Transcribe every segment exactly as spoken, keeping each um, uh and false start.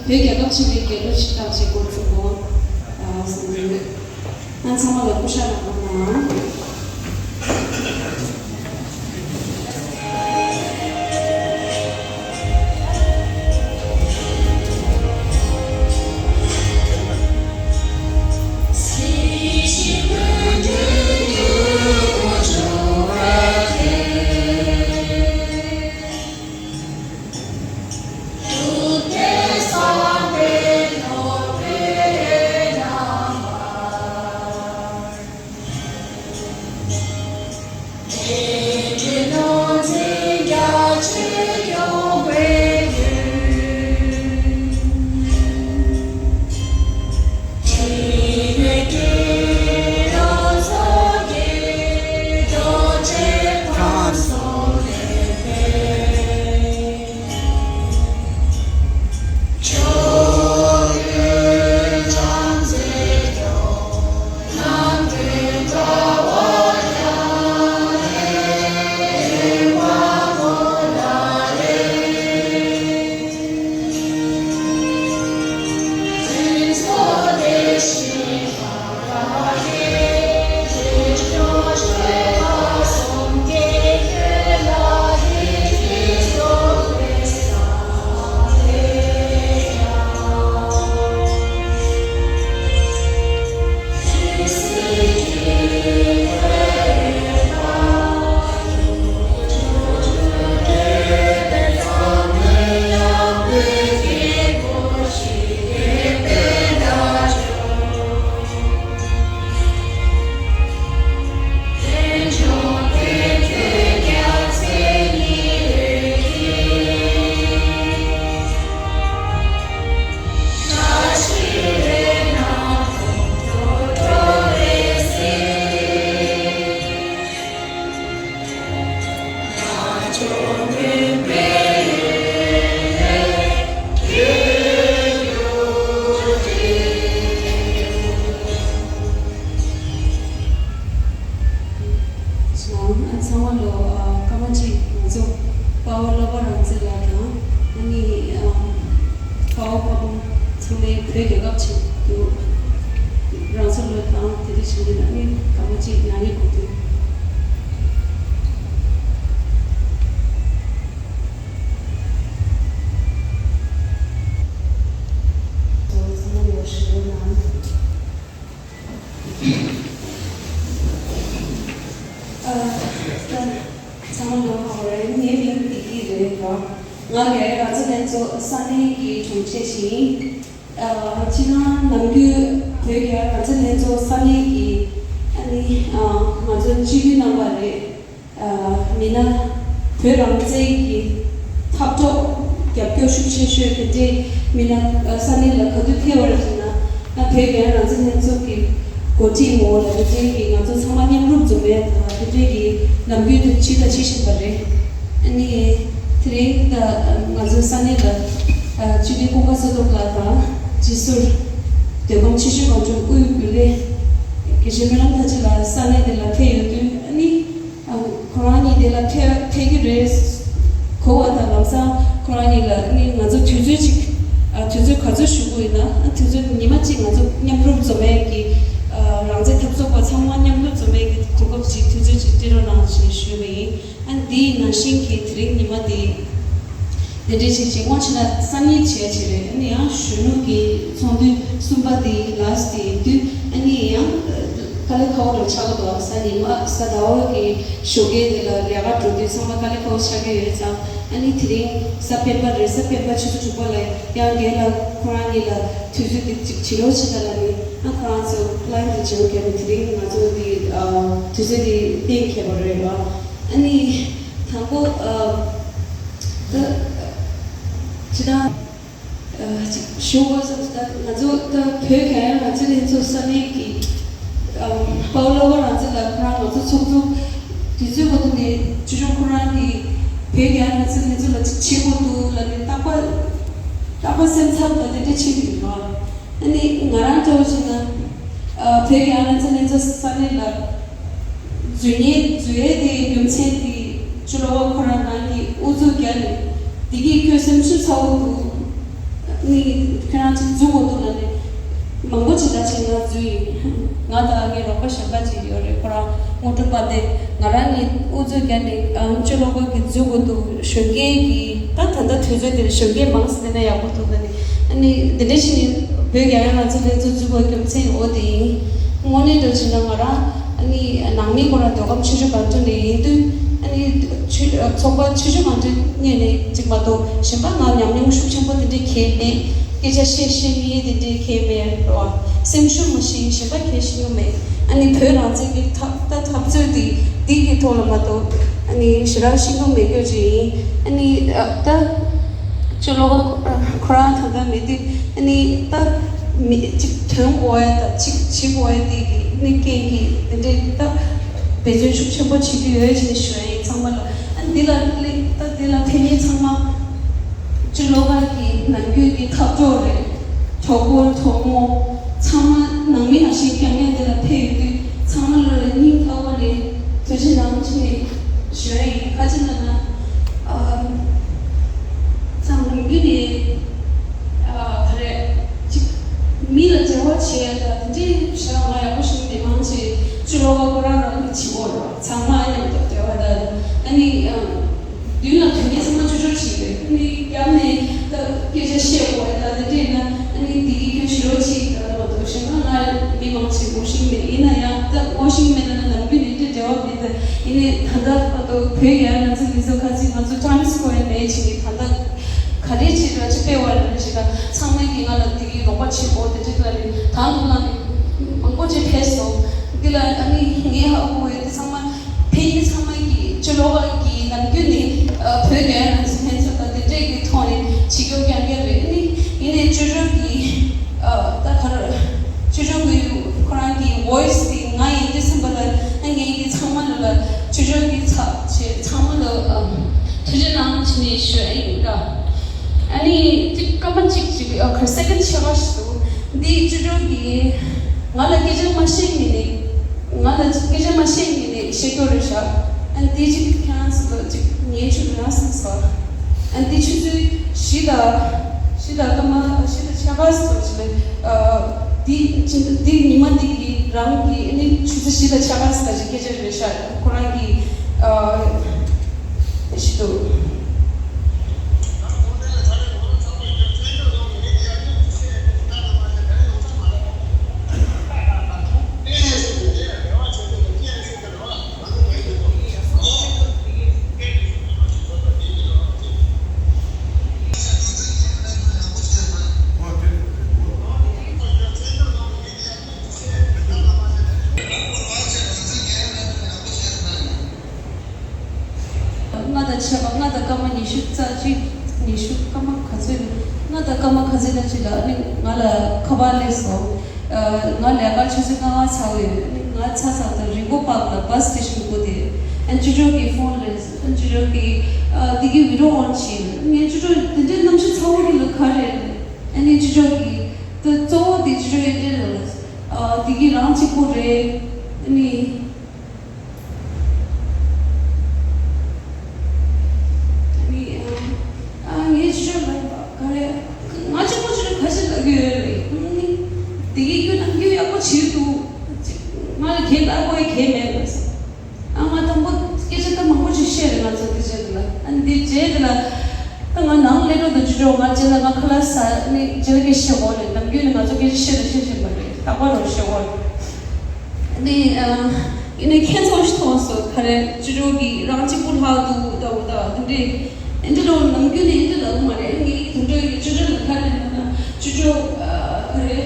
བོད་རྒྱལ་ཁབ་ཆེན་པོའི་རྒྱལ་གླུ་ཞིག་བཏང་བྱས་འགོ་བཙུགས་དགོས་བསམ་གྱི་ཡོད། ཨ་ཚང་མ་ལ་སྐུ་ཞབས་ལ་གོ་ན། ཚང་མ་ལོ། ཨ། སྐར་མ་གཅིག་ང་ཚོ་དཔའ་བོ་བསླབ་པ་རང་བཙན་ལགས་དང་། ཨ་ནི། ཨ། དཔའ་བོ་དཔའ་མོ་ཚང་མས་བོད་རྒྱལ་ཁབ་ཆེད་དུ་རང་སྲོག་བློས་བཏང་། དེ་འདྲ་བྱེད་ཀྱི་ན་ནི་སྐར་མ་གཅིག་ནང་ནས་གོ་དུས། ཚང་མ་ལོ་ཞེ་པོ་ནང་། ཨ། ད་ཚང་མ་ལོ་ཧ་གོ་རེད། ངའི་མིང་བདེ་སྐྱིད་རེད་ལ། ང་རྒྱ་རི་རང་བཙན་ལྷན་ཚོགས་ས་གནས་ཀྱི་དྲུང་ཆེ་ཞིག་ཡིན། ཨ། ཕྱི་ནང་ནམ་རྒྱུན་བོད་རྒྱ་རང་བཙན་ལྷན་ཚོགས་ས་གནས་ཀྱི། ཨ་ནི། ཨ། ང་ཚོ་སྤྱི་འཐུས་རྣམ་པ་རེད། ཨ། མི་སྣ། བོད་རང་བཙན་གྱི་འཐབ་གྲོགས་རྒྱབ་སྐྱོར་ཤུགས་ཆེ་ཤོས་དེ་འདྲའི་མི་སྣ། ཨ། ས་གནས་ལ་ག་དུས་ཕེབས་པ་རེད་ཟེར་ན། ང་བོད་རྒྱ་རང་བཙན་ལྷན་ཚོགས་ཀྱི་འགོ་ཁྲིད་ངོ་བོ་ལ་དེ་འདྲའི་གི་ང་ཚོ་ཚང་མ་མཉམ་རུབ་འཛོམས་པའི་དེ་འདྲའི་གི་ནམ་རྒྱུན་དུ་བྱེད་དང་བྱེད་བཞིན་པ་རེད། ཨ་ནི་དེ་རིང་ད་ང་ཚོའི་ས་གནས་ལ། ཨ། སྤྱི་འཐུས་ཀུན་དགའ་བསོད་སྟོབས་ལགས་དང་། སྤྱི་ཟུར་བདེ་སྐྱོང་ཆེ་ཤོས་གངས་ལྗོངས་དབུས་རྒྱུན་ལས་དགེ་བཤེས་སྨོན་ལམ་ཐར་རྗེ་ལགས་ས་གནས་འདི་ལ་ཕེབས་ཡོད་དུས། ཨ་ནི། ཨ། ཁོ་རང་གཉིས་དེ་ལ་ཕེབས་ཕེབས་ཀྱི་རེད་གོ་བ་དང་། ལམ་སང་ཁོ་རང་གཉིས་ལ་ནི་ང་ཚོ་དུས་ཚོད་ཅིག་ཨ། དུས་ཚོད་ག་ཚོད་ཞུ་དགོས་ཡིན་ན། ཨ། དུས་ཚོད་ཉི་མ་གཅིག་ང་ཚོ་མཉམ་རུབ་འཛོམས་ཡས་ཀྱི། ཨ། རང་བཙན་འཐབ་རྩོད་པ་ཚང་མ་མཉམ་རུབ་འཛོམས་ཡས་ཀྱི་གོ་སྐབས་ཅིག་དུས་ཚོད་ཅིག་སྤྲད་རོགས་གནང་ཞེས་ཞུས་པ་ཡིན། ཨ། འདི་ནང་བཞིན་གྱི་དེ་རིང་ཉི་མ་འདི་དེ་འདྲའི་ཅིག་ཅིག་སྔོན་ཆད་ན་སང་ཉིན་བྱས་བྱས་རེད། ཨ་ནི་ཡང་གཞོན་ནུ་གི་ཚོགས་འདུ་གསུམ་པ་དེ་ལ་སི་ཊི་ཡིན་དུས། ཨ་ནི་ཡང་དཀའ་ལས་ཁག་པོ་འདྲ་ཆགས་ཀྱི་འདུག་གཟའ་ཉི་མ་གཟའ་ཟླ་བ་གི་ཞོགས་ཀས་དེ་ལ་ལས་ཀ་འགྲོ་དུས་ཚང་མ་དཀའ་ལས་ཁག་པོ་ཆགས་ཀྱི་ཡོད་ཙང་། ཨ་ནི་དེ་རིང་གཟའ་སྤེན་པ་རེད། གཟའ་སྤེན་པ་ཆུ་ཚོད་དྲུག་པ་ལ་ཡང་རྒན་ལགས་ཁོ་རང་གཉིས་ལ་དུས་ཚོད་དེ་ཅིག་བྱེད་རོགས་བྱེད་དང་ལབ་ནས། ཨ། ཁོ་རང་ཚོ་ལ་ཡིན་དུ་བྱེད་རོགས་བྱས་ནས་དེ་རིང་ང་ཚོ་དེ། ཨ། དུས་ཚོད་དེ་གཏན་འཁེལ་བ་རེད་པ། ཨ་ནི་དང་པོ། ཨ། ད་ཅི་ད། ཨ། ཅིག་ཞུ་དགོས་བསམ་སོང་། ད་ང་ཚོ་ད་བོད་རྒྱ་རང་བཙན་ལྷན་ཚོགས་ས་གནས་ཀྱི། ཨམ། དཔའ་བོ་བསླབ་པ་རང་བཙན་ལགས་ཁོ་རང་ང་ཚོ་ཚོགས་གཙོ་དུས་ཚོད་འགོ་དུས་ནས་ཅོ་ཅོ་ཁོ་རང་གིས་བོད་རྒྱ་རང་བཙན་ལྷན་ཚོགས་ལ་ཅིག་བྱེད་དགོས་འདུག་ལབ་ནས་རྟག་པར་རྟག་པར་སེམས་འཚབ་དང་དེ་འདྲ་བྱེད་ཀྱི་ཡོད་རེད། ཨ་ནི་ང་རང་འདྲ་བོ་བྱས་ན། ཨ། བོད་རྒྱ་རང་བཙན་ལྷན་ཚོགས་ས་གནས་ལ་འཛུལ་ཉེན་འཛུལ་ཡས་དེ་རྒྱུ་མཚན་དེ་ཅོ་ལོ་བ་ཁོ་རང་རང་གིས་ཨུ་ཚུགས་རྒྱག་ནས་འདི་གིས་ཁྱོད་སེམས་ཤུགས་ཚ་བོ་འདུག་ནི་ཁྱོད་རང་ཅིག་འཛུལ་དགོས་འདུག་ལབ་ནས་མང་པོ་ཅིག་ལ་ཅིག་ང་འཛུལ་ཡིན། ང་དང་ངའི་རོགས་པ་གཞན་པ་ཅིག་ཡོད་རེད། ཁོ་རང་དངོས་གྲུབ་དཔལ་ལྡན། ང་རང་གཉིས་དབུ་འཛུལ་བརྒྱབ་ནས་ཨ་ཅོ་ལོ་ཀ་གི་འཛུལ་དགོས་འདུག་གཞོན་སྐྱེས་ཀྱི་ད་ད་ལྟ་དུས་ཚོད་དེར་གཞོན་སྐྱེས་མང་ཙམ་བསྡད་ན་ཡག་པོ་འདུག་ལབ་ནས། ཨ་ནི་འདི་འདྲ་ཞིག་ནི་བོད་རྒྱལ་ཡོངས་ང་ཚོ་ལྷན་ཚོགས་འཛུལ་དགོས་རྒྱུ་མཚན་འོ་དེ་ཡིན། དངོས་གནས་འདྲ་བྱས་ན་ང་རང་ཨ་ནི་ནང་མི་ཁོ་རང་མདོ་ཁམས་ཆུ་བཞི་སྒང་དྲུག་ནས་ཡིན་དུས། ཨ་ནི་ཆུ་ཚོགས་པ་ཆུ་བཞི་སྒང་དྲུག་གཉེར་ནས་ཅིག་མ་གཏོགས་གཞན་པ་ང་ཉམས་མྱོང་ཤུགས་ཆེན་པོ་དེ་འདྲའི་གང་ཡང་མེད། སྐད་ཆ་བཤད་ཤེས་མཁན་དེ་འདྲའི་གང་ཡང་མེད་རོ། སེམས་ཤུགས་མ་ཤེས་གཞན་པ་གང་ཡང་ཤེས་ཀྱི་མེད། ཨ་ནི་བོད་རང་བཙན་གྱི་འཐབ་ད་འཐབ་རྩོད་དེ་འདི་གི་ཐོག་ལ་མ་གཏོགས་ཨ་ནི་ཞེ་དྲག་ཤེས་ཀྱི་མེད་སྐྱོ་ཅིག་ཡིན། ཨ་ནི་ད། ཅོ་ལོ་ཀ་ཁོ་རང་ད་ལྟ་མེད་དུས། ཨ་ནི་ད་མི་གཅིག་ཐོན་དགོས་ཡ་ད་གཅིག་བྱེད་དགོས་ཡ་དེ་གི་ཨ་ནི་རྐྱེན་གྱིས་དེ་འདྲའི་ད་འབད་བརྩོན་ཤུགས་ཆེན་པོ་བྱེད་ཀྱི་ཡོད་ཅེས་ཞུ་ཡ་ཡིན་ཚང་མ་ལ། ཨ་ནི་འདི་ལ་ད་འདི་ལ་ཕེབས་མཁན་ཚང་མ་ཅོ་ལོ་ཀ་གི་ནམ་རྒྱུན་གྱི་འཐབ་གྲོགས་རེད། གྲོགས་པོ་གྲོགས་མོ་ཚང་མ་ནང་མི་ནང་བཞིན་རྐྱང་རྐྱང་འདི་ལ་ཕེབས་ཡོད་དུས་ཚང་མ་ལ་སྙིང་ཐག་པ་ནས་ཐུགས་རྗེ་གནང་ཞེས་ཞུ་ཡ་ཡིན། ག་ཅི་ལབ་ན། ཨ། ཚང་མ་རྒྱུན་ནས་ཨ་ག་རེ་ཅིག་མི་ལ་འབྲེལ་བ་བྱེད་ཡ་ད་དེ་འདྲའི་བྱ་བ་ང་ཡག་པོ་ཞིག་མི་མང་ཆེ་ཅོ་ལོ་ཀ་ཁོ་རང་རང་གི་བྱེད་སྒོ་རེད། ཚང་མ་མཉམ་དུ་འབྲེལ་བ་ད་ཨ་ནི་ཨ། མདུན་ལ་དོན་གཉེར་ཚང་མ་ཅོ་ཅོ་ཞིག་རེད། ཨ་ནི་རྒྱབ་ནས་ད་སྐད་ཆ་བཤད་དགོས་ད་དེ་འདྲས་ན་ཨ་ནི་འདི་གི་ཁྱོད་ཞི་རོ་ཅིག་ད་མ་གཏོགས་གཞན་པ་ང་མི་མང་ཆེ་ངོ་ཤེས་མེད། ཡིན་ན་ཡང་ད་ངོ་ཤེས་མེད་ན་ནམ་རྒྱུན་ནས་འདྲ་འབྲེལ་བ་མེད། ད་ཡིན་ནའི་ད་ལྟ་བར་དུ་བོད་ཡར་ང་ཚོ་མི་ཚོ་ཁ་ཚིག་ང་ཚོ་ཊའིམ་སི་ཀོ་ཡར་ནས་ཕྱིན་ནས་ད་ལྟ་ག་རེ་བྱེད་ར་ཅི་སྤེལ་བ་རེད་ཞེས་ད་ཚང་མས་ཀྱིས་ང་ལ་འདི་གི་རོགས་པ་བྱེད་དགོས་དེ་འདྲས་ལ་ནི་ད་ལོ་ལ་ནི་མང་པོ་ཅིག་ཕེབས་སོང་། འདི་ལ་ཨ་ནི་ངས་ཧ་གོ་ཡོད་དེ་ཚང་མ། ཕན་ཡིན་ཚང་མ་གིས་ཅོ་ལོ་ཀ་གི་ནམ་རྒྱུན་ནས་ཨ་བོད་རྒྱལ་ཡོངས་ལྷན་ཚོགས་དང་དེ་འདྲས་ཀྱི་ཐོག་ནས་བྱེད་སྐྱོང་རྐྱང་རྐྱང་རེད། ཨ་ནི་ཡིན་ནའི་ཅོ་ཅོ་གི་ཨ་ད་ག་རེ་ཅོ་ཅོ་གི་ཁོ་རང་གི་ཝོ་ཡི་སི་དེ་ང་ཡིན་དུས་ཙམ་པ་ལ་ཨ་ངས་ཀྱི་ཚང་མ་ལ་ལ་ཅོ་ཅོ་གི་ཚབ་བྱས་ཚང་མ་ལ་ཨ་ཐུགས་རྗེ་གནང་ཞེས་ནས་ཞུ་ཡ་ཡིན་ད། ཨ་ནི་ཅིག་སྐར་མ་གཅིག་ཅིག་ཨ་ག་རེ་སེ་ཀན་ཌི་ཆ་ག་ཞིག་འདུག་འདི་ཅོ་ཅོ་གི་ང་ལ་སྐད་ཆ་མ་བཤད་ངེས་ནས། ང་ལ་སྐད་ཆ་མ་བཤད་ངེས་ནས་བཤད་རྒྱུ་རེད་ཤག་ཨ་འདི་ཅིག་ཁྱེད་རང་ཚོ་ལ་ཅིག་ཉན་ཆོག་རེད་བསམ་སོང་། ཨ་འདི་ཆུ་ཚོད་བཞི་དང་བཞི་དང་སྐར་མ་བཞི་དང་ཕྱེད་ཀ་ཙམ་ཞིག་ལ་ཨ་འདི་ཅི་འདི་ཉི་མ་འདི་གི་རང་གི་ཨ་ནི་ཆུ་ཚོད་བཞི་དང་ཕྱེད་ཀ་ཙམ་ཞིག་སྐད་ཆ་རེད་ཤག་ཁོ་རང་གི་ཨ་ཞིག་འདུག་ལྔ་དང་ཕྱེད་ཀ་ལྔ་དང་སྐར་མ་ཉི་ཤུ་རྩ་གཅིག་ཉི་ཤུ་སྐར་མ་ག་ཚོད་ལྔ་དང་སྐར་མ་ག་ཚོད་ལ་ཅིག་ལ་ནི་ང་ལ་ཁ་པར་སླེབས་སོང་། ང་ལས་ཀ་ཆུ་ཚོད་ལྔ་པ་ཚར་བས་ནི་ང་ཚ་ཚ་དང་རིན་པོ་པག་ལ་བ་སི་ཊེ་ཤན་སྒུག་དེ་ཨན་ཅི་ཀྲོ་གི་ཕོན་རེད། ཨན་ཅི་ཀྲོ་གི་འདི་གི་བི་ཌི་ཡོ་ཨོན་བྱས་ངས་ཅི་ཀྲོ་དེ་འདྲའི་གནམ་གཤིས་ཚ་བོ་གི་ལ་ག་རེད། ཨ་ནི་ཅི་ཀྲོ་གི་ད་གཙོ་བོ་དེ་ཅི་ཀྲོ་ཡོད་དེ་རེད། འདི་གི་རང་གཅིག་པུ་རེད། ཨ་ནི། ཨ་ནི་ཨ་ངས་ཅི་ལབ་པ་ག་རེ་ང་གཅིག་པོ་ཅི་ལ་ག་ཅི་ལབ་ཀྱི་ཡོད་རེད། ཨ་ནི་དེ་གི་རྒྱུ་ནམ་རྒྱུ་ཡག་པོ་བྱེད་འདུག་ང་ལ་གས་ལབ་དགོས་གས་མེད་པས། ཨ་ང་དང་པོ་སྐད་ཆ་ད་མང་པོ་ཅིག་བཤད་རེད་ང་ཚོ་དེ་རྗེས་དེ་ལ། ཨ་ནི་དེ་རྗེས་དེ་ལ་ད་ང་ནང་སླེབས་འགྲོ་དུ་ཅི་འགྲོ་ང་རྗེས་ལ་ང་ཁ་ལག་ཟ་ནི་རྗེས་ལ་སྐད་ཆ་བཤད་དགོས་རེད། ནམ་རྒྱུན་ནི་ང་ཚོ་སྐད་ཆ་བཤད་དང་བཤད་བཞིན་པ་རེད། རྟག་པར་རོ་བཤད་དགོས་རེད། ནི་ཨ་ཡིན་ནའི་ཁྱེད་ཚོ་ཞིག་མཐོང་སོང་ག་རེ་ཅི་འགྲོ་གི་རང་གཅིག་པུ་ལྷག་འདུག་ད་འོ་ད་དེ་འདྲས་ཨེ་འདྲ་འགྲོ་ནམ་རྒྱུན་ནས་ཨེ་འདྲ་ལབ་མ་རེད། ངས་དེ་འདྲ་གི་ཅི་འདྲ་ལ་ཁ་ནས་ན་ཅི་འགྲོ་ག་རེ་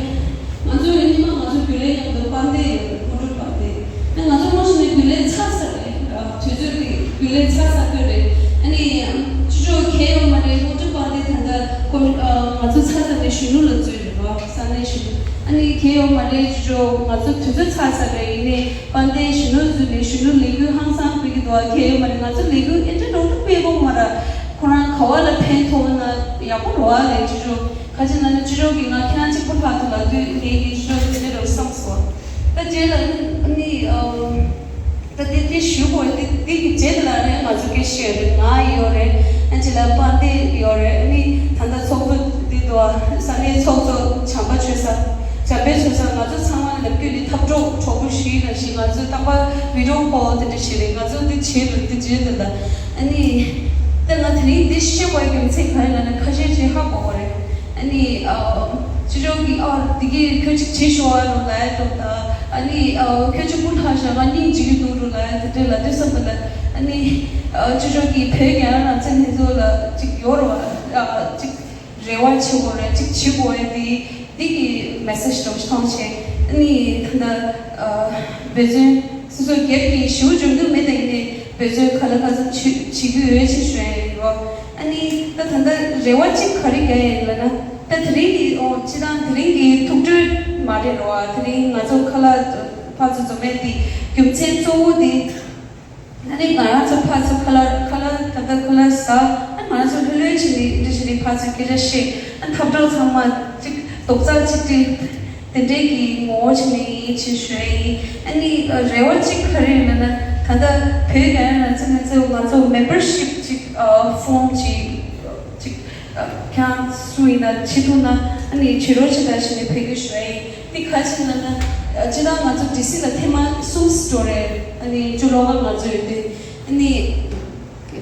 ང་ཚོ་ཡིན་ཉི་མ་ང་ཚོ་རྒྱུན་ལས་མཉམ་དུ་པང་གདན་ཡོད་རེད། མོ་ཊ་པང་གདན་ཨེ་ང་ཚོ་མོ་ཤི་ནས་རྒྱུན་ལས་ཚར་ས་རེད། དུས་ཚོད་དེ་རྒྱུན་ལས་ཚར་ས་དུས་རེད། ཨ་ནི་ཅི་འགྲོ་གལ་ཡོད་མ་རེད། མོ་ཊ་པང་གདན་ད་ལྟ་ཁོ་ང་ཚོ་ཚར་ས་ནས་གཞོན་ནུ་ལ་འཛུལ་རེད་བ། ས་གནས་གཞོན་ནུ་ཨ་ནི་གལ་ཡོད་མ་རེད། ཅི་འགྲོ་ང་ཚོ་དུས་ཚོད་ཚར་ས་རེད། ཡིན་ནའི། དཔལ་ལྡན་གཞོན་ནུ་ཚོ་ནས་གཞོན་ནུ་ལས་འགུལ་ཧང་སང་སྤེལ་གྱི་འདུག་ཨ། གལ་ཡོད་མ་རེད། ང་ཚོ་ལས་འགུལ་ཨེ་འདྲ་རོགས་སྤེལ་གོ་མ་ར། ཁོ་རང་ག་བ་ལ་ཕན་ཐོགས་ན་ཡག་པོ་རོགས་ཨ་ལས་ཅི་རོགས་ཁ་ཅིག་ན་ནི་ཅི་རོགས་ཀྱི་ང་ཁྱེད་རང་གཅིག་པུ་ལྷག་ཏུ་ལ་དུས་ངས་ཀྱི་ཅི་རོགས་དེ་འདྲ་རོགས་བསམ་སོང་། ད་རྗེས་ལ་ནི་ཨ་ནི་ད་དེ་དེ་ཞུ་དགོས་དེ་དེ་གི་རྗེས་ལ་ནི་ང་ཚོ་སྐད་ཆ་ཡོད་རེད། ང་ཡོད་རེད། ཨ་ཅི་ལ་དཔལ་ལྡན་ཡོད་རེད། ཨ་ནི་ད་ལྟ་ཚོགས་གཙོ་དེ། ས་གནས་ཚོགས་གཙོ་བྱམས་པ་ཆོས་ས། བྱམས་པའི་ཆོས་ས་ང་ཚོ་ཚང་མ་ལ་ལབ་རྒྱུ་ནི་འཐབ་གྲོགས་གྲོགས་པོ་ཞིག་ལ་ཞིག་ང་ཚོ་རྟག་པར་video call་དེ་འདྲ་བྱེད་རེད། ང་ཚོ་འདི་བྱེད་རེད། འདི་བྱེད་འདི་ལ་ཨ་ནི་ད་ང་དེ་རིང་འདི་བཤད་པའི་རྒྱུ་མཚན་ག་རེ་ལབ་ན་ཁ་ཤས་ཅིག་ཧ་གོ་བ་རེད། ཨ་ནི་ཨ་ཅོ་ཅོ་གི་ཨ་འདི་གི་ཁྱོད་ཅིག་བྱེད་ཤོག་ཨ་རོ་ལབ་ཡ་འདུག་ད་ཨ་ནི་ཨ་ཁྱོད་ཅིག་སྐུ་ལྷག་ཤག་ང་སྙིང་རྗེ་གི་འདུག་རོ་ལབ་ཡ་དེ་འདྲ་ལབ་དུས་ཙམ་པ་ལ་ཨ་ནི་ཨ་ཅོ་ཅོ་གི་བོད་རྒྱ་རང་བཙན་ལྷན་ཚོགས་ལ་ཅིག་ཡོད་རོ་ཨ་ཅིག་རེ་བ་བྱེད་དགོས་རེད། གཅིག་བྱེད་དགོས་རེད། འདི་འདི་གི་message་འདྲ་བོ་ཞིག་མཐོང་བྱས་ཨ་ནི་ད་ལྟ་འབད་བརྩོན་སོ་སོ་སྒེར་གྱི་ཞེ་པོ་འཇོན་གྱི་མེད་ད་ཡིན་ནའི་འབད་བརྩོན་ག་ལ་ག་ཚོད་བྱེད་བྱེད་རྒྱུ་ཡོད་ཅེས་ཞུ་ཡ་ཡིན་རོ། ཨ་ནི་ད་ད་ལྟ་རེ་བ་གཅིག་ག་རེ་རྒྱག་ཡ་ཡིན་ལབ་ན་ད་དེ་རིང་གི་ཨོ་སྤྱི་བཏང་དེ་རིང་གི་ཐུགས་སྤྲོ་མ་རེད་རོ། དེ་རིང་ང་ཚོ་ཁ་ལག་ཕར་ཚུར་འཛོམས་མེད་དེ་རྒྱུ་མཚན་གཙོ་བོ་དེ། ཨ་ནི་ང་རང་ཚོ་ཕར་ཚུར་ཁ་ལག་ཁ་ལག་ད་ལྟ་ཁ་ལག་ཟ། ཨ་ང་རང་ཚོ་ལྷོད་ལྷོད་བྱས་ནས་འདི་བྱས་ནས་ཕར་ཚུར་སྐད་ཆ་བཤད། ཨ་འཐབ་གྲོགས་ཚང་མ་གཅིག་རྡོག་རྩ་གཅིག་སྒྲིལ་དེ་འདྲའི་གི་ངོ་བོ་བྱས་ནས་ཡིན་ཅེས་ཞུ་ཡ་ཡིན། ཨ་ནི་རེ་བ་གཅིག་ག་རེ་ཡོད་ལབ་ན་ད་ལྟ་བོད་རྒྱ་ཡན་ལ་ཚང་མས་ཚོ་ང་ཚོ་membership་གཅིག་form་གཅིག་གཅིག་ཁྱེད་རང་སུ་ཡིན་ན་བྱེད་ཐུབ་ན་ཨ་ནི་བྱེད་རོགས་བྱེད་དང་ཞེས་ནས་ཕེབས་སྐྱེལ་ཞུ་ཡ་ཡིན། འདི་ག་ཅི་ལབ་ན་ཨ་སྤྱིར་བཏང་ང་ཚོ་ཌི་སི་ལ་ཐེངས་མ་གསུམ་འགྲོ་རེད། ཨ་ནི་ཅུ་ལོ་ཀལ་ང་ཚོ་ཡོད་དུས་ཨ་ནི་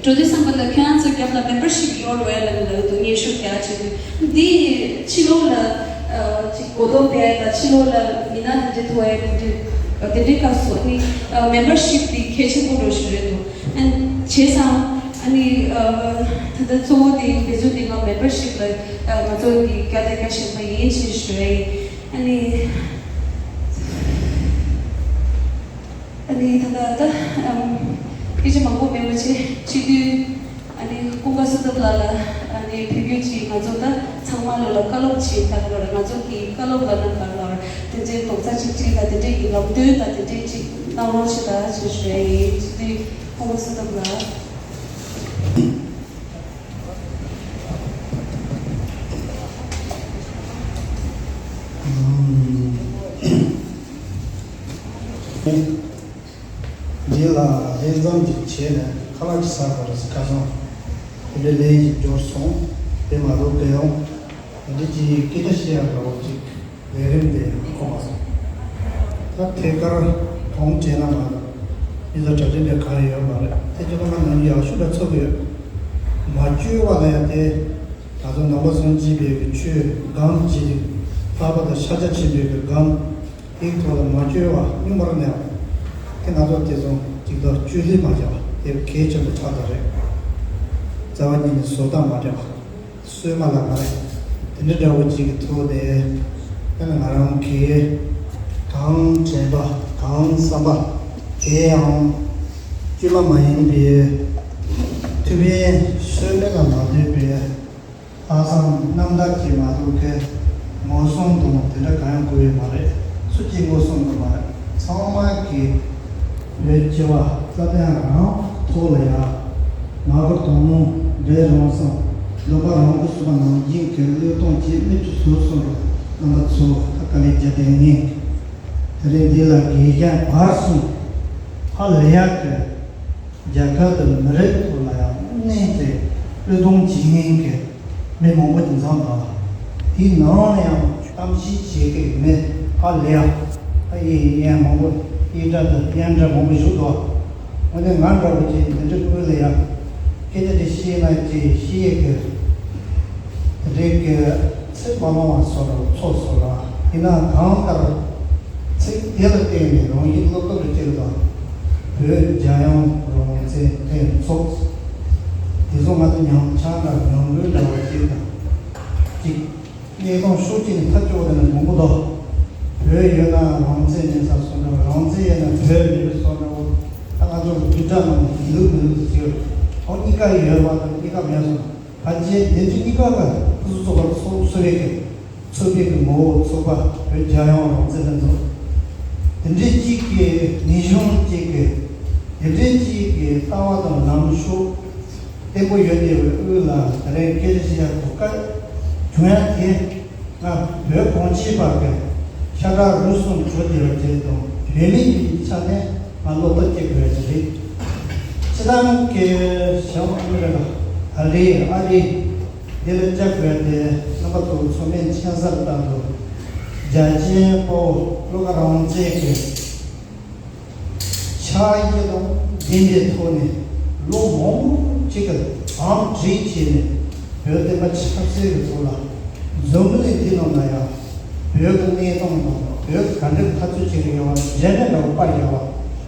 འགྲོ་དུས་ཙམ་པ་ལ་ཁྱེད་རང་ཚོ་རྒྱབ་ལ་membership་ཡོད་རེད་ལབ་ལབ་འདུག་སྙན་ཞུ་རྒྱག་བྱེད་དུས་འདི་ཕྱི་ལོགས་ལ་ཨ་ཅིག་གོ་རྟོགས་སྤེལ་ཡ་དང་ཕྱི་ལོགས་ལ་མི་སྣ་དེ་འདྲ་ཐུག་ཡ་དེ་འདྲ་དེ་འདྲའི་སྐབས་སུ་ཨ་ནི་membership་འདི་གལ་ཆེན་པོ་འདྲ་ཞིག་རེད་འདུག་ཨ་བྱས་ཙང་ཨ་ནི་ཨ་ད་ལྟ་གཙོ་བོ་དེ་འབད་བརྩོན་དེ་ང་membership་ལ་ཨ་ང་ཚོ་གི་བརྒྱ་དང་བརྒྱ་ཞེན་པ་ཡིན་ཞེས་ཞུ་ཡ་ཡིན། ཨ་ནི་ཨ་ནི་ད་ལྟ་ད་ཨམ་སྐད་ཆ་མང་པོ་མེད་པ་བྱས་སྤྱི་འཐུས་ཨ་ནི་ཀུན་དགའ་བསོད་སྟོབས་ལགས་ལ་ཨ་ནི་ཕེབས་སྐྱེལ་གྱིས་ང་ཚོ་ད་ཚང་མ་ལོ་ལ་བཀའ་སློབ་བྱེད་ད་ལོ་ལ་ང་ཚོ་གི་བཀའ་སློབ་ལ་ན་ག་ལོ་དེ་འདྲའི་རྡོག་རྩ་གཅིག་སྒྲིལ་ལ་དེ་འདྲའི་གི་ལམ་སྟོན་དང་དེ་འདྲའི་གཅིག་གནང་རོགས་བྱེད་ད་ཞེས་ཞུ་ཡ་ཡིན། སྤྱི་འཐུས་ཀུན་དགའ་བསོད་སྟོབས་ལགས། འདི་ལ་ལྷན་འཛོམས་ཀྱི་བྱས་ནས་ཁ་ལག་ཅིག་ཟ་དགོས་རེད་ཟེར། ཁ་སང་དེ་འདྲའི་ལན་ཞིག་འབྱོར་སོང་། དེ་མ་གཏོགས་གལ་ཡོང་དེ་འདྲའི་ཅིག་སྐད་ཆ་བཤད་ཡག་འདྲ་བོ་ཅིག་ལས་རིམ་དེ་ཡང་གོ་མ་སོང་། ད་ཐད་ཀར་གང་བྱས་ན་མ་གཏོགས་མི་ཚོ་གྲ་སྒྲིག་འདྲ་གང་ཡང་ཡོད་མ་རེད། དེ་ཅི་ལོ་ང་ནམ་ཡག་ཤོས་འདྲ་ཚོར་གི་ཡོད། མ་བཅོས་པ་ལ་ཡང་དེ་ང་ཚོ་ནང་པ་སངས་རྒྱས་པའི་གི་ཆོས་སྒོམ་བྱེད་ཀྱི་ལྷག་པར་དུ་ཤཱཀྱ་ཆེན་པོའི་གི་སྒོམ། དེའི་ཐོག་ལ་མ་བཅོས་པ་རྙིང་པར་གནས་པ། དེ་ང་ཚོ་དེ་ཚོ་ཅིག་ཏུ་བཅོས་ལེན་མ་བྱས་པ་དེ་གལ་ཆེན་པོ་ཆགས་ཚར་རེད། རྩ་བ་ཉིད་ནས་བཟོ་ལྟ་མ་སྤྲད་པ། སྲོལ་མ་ལག་མ་རེད། དེ་འདྲ་འདྲ་བོ་ཅིག་གི་ཐོག་ནས་དེ་ནི་ང་རང་གིས་གང་དྲན་པ་གང་བསམ་པ་དེ་ཡང་བཅོས་མ་མ་ཡིན་པའི་ཐུབ་པའི་སྲོལ་མེད་ལ་མ་ལྟོས་པའི། ལྷག་བསམ་རྣམ་དག་ཅིག་མ་གཏོགས་ཁེ་ངོ་སྲུང་དང་དེ་འདྲ་གང་ཡང་དགོས་ཡོད་མ་རེད། སུ་གཅིག་ངོ་སྲུང་དགོས་མ་རེད། ཚང་མ་གི་བོད་སྤྱི་བ་རྩ་དོན་རང་ཐོག་ལ་ཡ། མ་གོ་དོ་སྣང་འདྲེ་རང་སང་ལོ་པ་རང་གི་སུ་པ་ནང་བཞིན་གྱི་བློས་གཏོང་བྱེད་མི་ཚོ་སོ་སོ་རུ་རྣམ་པ་ཚོ་ད་དཀའ་ལས་རྒྱག་དེ་ངེས། དེ་རིང་འདི་ལ་དགེ་རྒན་བར་གསུམ་ཧ་ལས་ཡག་གི་རྒྱལ་ཁབ་དང་མི་རིགས་ཐོག་ལ་ཡང་དངོས་གནས་ཀྱི་བློས་གཏོང་བྱེད་མཁན་གྱི་མི་མང་པོ་ཅིག་འཛོམས་པ། དེའི་ནང་ལ་ཡང་གཏམ་བཤད་བྱེད་མཁན་མི་ཧ་ལས་ཡག་ཨ་ཡེ་ཡེ་མང་པོ་ཡེ་འདྲ་དང་ཡན་འདྲ་མང་པོ་བཞུགས་འདུག་འོན་ཏེ་ང་འདྲ་བོ་ཅིག་འདི་འདྲ་ཀུན་ལ་ཡང་སྐད་ཆ་དེ་བཤད་ན་ཅིག་བཤད་ཡས་ཀྱི་དེ་འདྲའི་གི་ཚིག་མ་ལོང་བ་བཟོ་འདྲ་བོ་ཚོར་སོང་ལ། ཡིན་ནའང་གང་ལྟར། ཚིག་དེ་ལ་བརྟེན་ནས་རང་ཉིད་སློབ་སྟོབས་ལ་བསྐྱེད་དང་། བོད་རྒྱལ་ཡོངས་རང་བཙན་ལྷན་ཚོགས། དེ་ཚོ་ང་ཚོ་ཉམས་ཆག་དང་ཉམས་རྒུད་འདྲ་བ་ཅིག་དང་། གཅིག་གནས་སྟངས་ཕྱོགས་གཅིག་ནས་ཐག་གཅོད་པ་དེ་ནི་མང་པོ་འདུག་བོད་ཡོད་ན་རང་བཙན་མེད་ས་བཟོ་འདྲ་བོ། རང་བཙན་ཡོད་ན་བོད་མེད་པའི་བཟོ་འདྲ་བོ། ད་ང་ཚོ་བསྡུར་གྲྭ་ནང་ནས་ཡིན་ལུགས་མི་ལུགས་ཟེར། ཨོ་གཉིས་ཀ་ཡོད་པ་དང་གཉིས་ཀ་མེད་སོང་། ཕལ་ཆེར་དེ་ཚོ་གཉིས་ཀ་ལ་སོ་སོ་བར་སོ་སོ་བའི་གི་ཚོགས་པའི་གི་ངོ་བོ་ཚོགས་པ་བོད་རྒྱལ་ཡོངས་རང་བཙན་ལྷན་ཚོགས། དེ་འདྲའི་གཅིག་གི་ངེས་གཞུང་གཅིག་གི་དེ་འདྲའི་གཅིག་གི་ལྟ་བ་དང་ལངས་ཕྱོགས་བརྟན་པོ་ཡོད་བསྡད་པའི་དབུས་ལ་ད་རེས་སྐད་ཆ་བཤད་ཡ་གོ་སྐབས་བྱུང་ཡ་དེ། ང་བོད་གངས་ཅན་པ་གི་ཤ་ཁྲག་རུས་གསུམ་གྲོགས་བདེ་བ་ཅན་དང་བོད་མི་ཡིན་པའི་ཆ་ནས་ང་བློ་ཐབས་སྐྱེ་དགོས་ཀྱི་རེད། སྤྱི་བཏང་གི་བྱང་ཨ་མི་རི་ཀ་ཨ་རི་ཨ་རི་ དེ་ལ་བཅར་དགོས་ཏེ། རྣམ་པ་ཚོ་ཚང་མས་མཁྱེན་གསལ་ལྟར་དུ། རྒྱལ་ཆེན་དཔའ་བོ་བློ་དགའ་རང་བཙན་གྱི་ཕྱག་གཡས་དང་འཛིན་པའི་ཐོག་ནས་ལོ་མང་པོ་ཅིག་གི་དམ་བསྒྲིགས་བྱས་ནས། བོད་བསྟན་པ་ཆབ་སྲིད་ཀྱི་ཐོག་ལ། འཛམ་བུ་གླིང་འདི་ནང་ལ་ཡང་བོད་ཀྱི་གནས་སྟངས་དང་། བོད་ག་འདྲའི་འཐབ་རྩོད་བྱེད་ཀྱི་ཡོད་པ། འཇར་མན་འདྲ་བོ་པར་བཞག་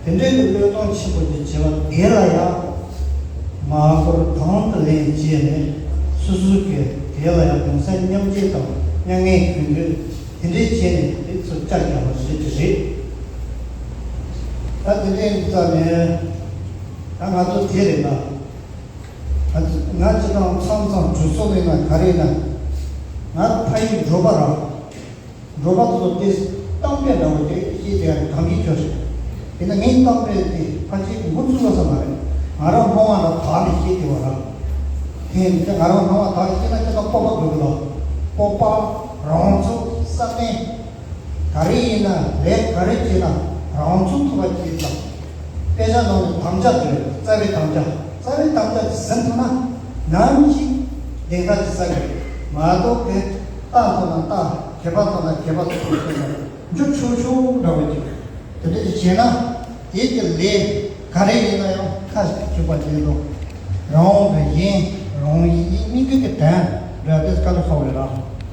པ། དེ་འདྲའི་གི་བློས་གཏོང་ཆེན་པོ་ཅིག་བྱས་པ་དེ་ལ་ཡང་མར་སྐོར་དང་དུ་ལེན་བྱས་ནས། སོ་སོ་གི་དེ་ལ་ཡང་གདུང་སེམས་མཉམ་སྐྱེད་དང་མྱ་ངན་གུས་འདུད་དེ་འདྲའི་བྱས་ནས། དེ་ཚོ་བཅར་བཞག་པ་ཞིག་རེད། ད་དེ་འདྲའི་རྩ་ནས་ད་ང་ཚོ་དེ་རེད་ལ། ང་ང་སྤྱིར་བཏང་མཚམས་མཚམས་གྲོས་ཚོགས་ནས་ན་ག་རེ་ན། ང་ཕ་ཡུལ་འབྲོག་པ་ར། འབྲོག་པ་ཚོ་དེ་གཏམ་དཔེ་འདྲ་བོ་དེ་བཤད་དེ་གང་གིས་ཁྱོད་རེད། དེ་ན་ངའི་གཏམ་དཔེ་དེ་ཕལ་ཆེར་འགོ་ཚུགས་ས་མ་རེད། ང་རང་སྣང་བ་ལ་དག་ནས་བཤད་དེ་བ་ར། དེ་ཡིན་ཙང་ང་རང་སྣང་བ་དག་བཤད་ན་ཁྱེད་རང་སྤོབས་པ་དགོས་ཀྱི་ལ། སྤོབས་པ། རང་ཚུགས། བསམ་ནས་ག་རེ་ཡིན་ན། ལས་ག་རེ་བྱས་ན་རང་ཚུགས་ཐུབ་པ་བྱེད་དང་། དཔེ་ཆ་ནང་ནས་དམ་བཅའ་དེ་རེད། རྩ་བའི་དམ་བཅའ། རྩ་བའི་དམ་བཅའ་དེ་ཟིན་ཐུབ་ན་ནམ་ཞིག་གདེང་ཐག་ཅིག་བསགས་ཀྱི་རེད། མ་གཏོགས་དེ་རྟ་ཐོབ་ན་རྟ། གད་པ་ཐོབ་ན་གད་པ་ཐོབ་ཟེར་ནས་འཇུ་ཆུང་ཆུང་འདྲ་བོ་ཅིག་དེ་འདྲ་ཞིག་བྱས་ན། དེ་གི་ལས་ག་རེ་ཡིན་ན་ཡང་ཁ་ཞིག་གཅིག་པ་ཅིག་འདུག་རང་དབང་གི་ཡིན། རང་ཡིན་གཉིས་ཀ་གི་དོན་འདྲ་དེ་དཀའ་ལས་ཁག་པོ་རེད་ལ།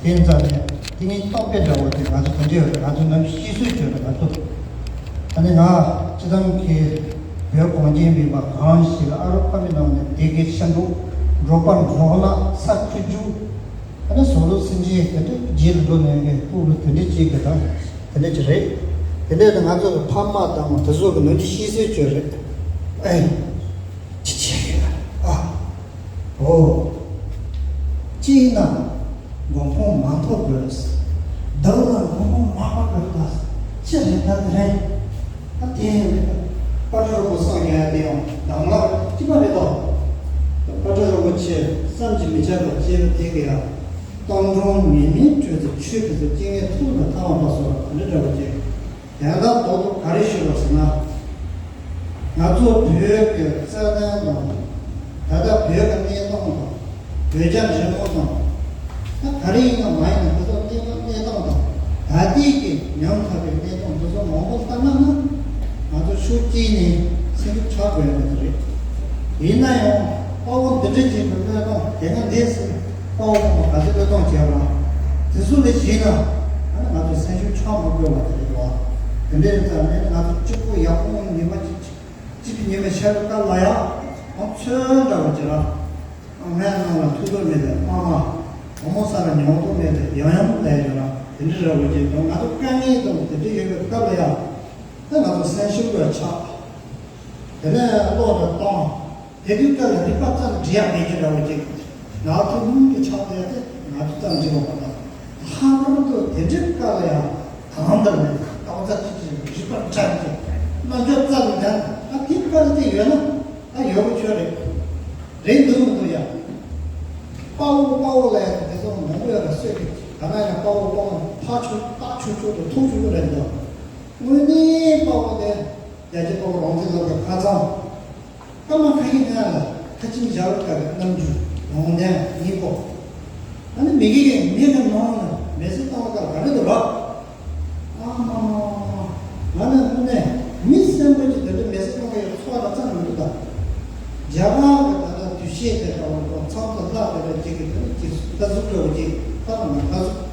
དེ་ཡིན་ཙང་ནས་དེ་ངའི་རྟོག་པའི་འདྲ་བོ་དེ་ང་ཚོ་དེ་འདྲ་ཡོད་རེད། ང་ཚོ་ནམ་ཤི་གསོས་བྱོས་རེད། ང་ཚོ་ཨ་ནི་ང་སྤྱི་བཏང་གི་བོད་གངས་ཅན་པའི་མ་གང་ཞིག་ལ། ཨ་རོ་ཁ་མི་ནང་ནས་སྡེ་དགེ་ཤ་འབྲུག་འབྲོག་པ་འབྲོག་ལ་ས་ཁུ་རྒྱུ། ཨ་ནི་ཟོག་ལུག་སེམས་ཅན་དེ་འདྲ་རྗེས་ལ་འགྲོ་ནས་ངས་ཕུག་ལུ་དེ་འདྲ་བྱེད་དགོས་དང་དེ་འདྲ་ཅིག་རེད། དེ་འདྲ་ལ་ང་ཚོ་གི་ཕ་མ་དང་དེ་ཚོ་གི་ནམ་རྒྱུན་ཤེས་གསལ་བྱོས་རེད། ཨེ། ཅི་བྱེད་ཀྱི་ཡོད། ཨ། ཨོ། གཅིག་ན་མགོ་འཕང་མ་ཐོབ་དགོས། བདག་ལ་མགོ་འཕང་མ་བབས་དགོས་ད། ཅི་རེད་ད་དེ་རེད། ད་དེ་ཡིན་རེད། པ་ཏྲ་རིན་པོ་སངས་རྒྱས་དེ་ཡང་གདམས་ངག་གཅིག་པ་རེད་དོ། པ་ཏྲ་རིན་པོ་ཆེ་བསམ་གྱིས་མི་ཁྱབ་པ་སྐྱེས་པ་དེ་གི་ཡང་གཏང་གྲོང་མེ་མེ་དྲོད་དུ་ཆོས་ཀྱི་ཚུལ་སྐྱེ་ངན་ཐུགས་ལ་ཐང་བ་སོགས་དེ་འདྲ་འདྲ་བ་ཅིག་དོན་དག་རྡོག་རྡོག་ག་རེ་ཞུ་བ་ཟེར་ན། ང་ཚོ་བོད་ཀྱི་རྩ་དོན་དང་། ད་ལྟ་བོད་ཀྱི་གནས་སྟངས་དང་། བོད་རྒྱ་འབྲེལ་བ་དང་། ད་ག་རེ་ཡིན་ན་མ་ཡིན་ན་འདི་ཚོ་གནས་སྟངས་གནས་སྟངས་དང་། ད་ལྟའི་གི་ཉམ་ཐག་པའི་གནས་སྟངས་འདི་ཚོ་མང་པོ་ལྟ་ན་ན། ང་ཚོ་ཤུགས་གཅིག་ནས་སེམས་ཤུགས་ཆག་དགོས་ཡ་དེ་རེད། ཡིན་ན་ཡང་དཔའ་བོ་འདི་འདྲ་ཅིག་གི་བློས་གཏོང་དེ་སྔ་འདས་ཟིན། དཔའ་བོ་ཁོང་ག་ཚོད་བློས་གཏོང་བྱས་པ། དེ་ཚོ་ལས་གཞན་ན་ཨ་ནི་ང་ཚོ་སེམས་ཤུགས་ཆག་མ་དགོས་པ་དེ་རེད་བ། དེ་འདྲའི་ཙམ་ནས་ང་ཚོ་གཅིག་པུ་ཡག་པོ་ངོ་ཉི་མ་གཅིག་གཅིག་གི་ཉི་མ་ཤར་བའི་སྐབས་ལ་ཡང་ཨང་ཚོད་འདྲ་བ་ཅིག་ལ། ཨ་ངའི་ནང་ལ་ཐུགས་དོགས་མེད་པས་མ་མ། བུ་མོ་ས་ལ་ཉོག་ཐོག་མེད་པས་ཡང་ཡང་ལས་ཡོད་ལ། དེ་འདྲ་ར་བ་ཅིག་དང་ང་ཚོ་དཀའ་ངལ་དང་དེ་འདྲ་ཡོད་པའི་སྐབས་ལ་ཡང་ད་ང་ཚོ་སེམས་ཤུགས་ལ་ཆག་དེ་ནས་བློ་ལ་གཏོང་། དེ་དུས་སྐབས་ལ་རིག་པ་ཙམ་འབྲི་ཡག་མེད་ཀྱི་འདྲ་བོ་ཅིག་ང་ཚོ་སྙིང་གི་ཆགས་བསྡད་དེ་ང་ཚོ་ཙམ་འབྲི་བ་མ་གཏོགས། ལྷག་པར་དུ་དེ་འདྲའི་སྐབས་ལ་ཡང་གང་ལྟར་ནས་རྟགས་རྩ་གཅིག་གིས་རིག་པ་འདྲ་གཅིག་རྣམ་འགྱུར་རྩ་ལ་ལྡན། ཨ་དེ་སྐབས་དེ་ཡོད་ན་ད་ཡོད་པ་ཁྱོད་རེད། རེད་འདུག་མི་འདུག་ཡ། དཔའ་བོ་དཔའ་བོ་ལ་ཡང་དེ་ཚོ་མང་པོ་ཡོད་ལ་སྲོལ་གྱི་ད་ན་ཡང་དཔའ་བོ་དཔའ་བོ་ཕར་ཆུ་ལྟག་ཆུ་ཆུ་དང་ཐུག་ཆུ་ཆུ་རེད་འདུག་དངོས་གནས་དཔའ་བོ་དེ་རྒྱལ་གཅེས་དཔའ་བོ་རང་བཙན་སློབ་གྲྭ་ཁ་ཚང་། སྐར་མ་ཁ་ཤས་སྔོན་ལ་ཁ་ཆེམས་བཞག་པའི་སྐབས་ཀྱི་རྣམ་འགྱུར་ཡོང་དོན་སྙིང་པོ། ཨ་ནི་མི་གི་མི་གི་ནང་ལ་མེ་སྲེག་བཏང་བའི་སྐབས་ག་རེ་འདུག་རོགས། ཨ་མ་མ་མ་མ། ང་ནི་དངོས་གནས་མི་སེམས་པ་ཅིག་དེ་འདྲ་མེ་སྲེག་གཏོང་གི་ཡོད་ཚོར་བ་ཙམ་མི་འདུག་ད། རྒྱ་གར་གྱི་ད་ལྟ་དུས་ཆེན་དེ་འདྲ་བ་ཚང་དུ་ལྷག་དེ་འདྲ་ཅིག་གི་དེ་ནི་ཅིག་ལྟ་གཟུགས་འདྲ་བོ་ཅིག་ལྟ་ན་མ་ལྟ་གཟུགས།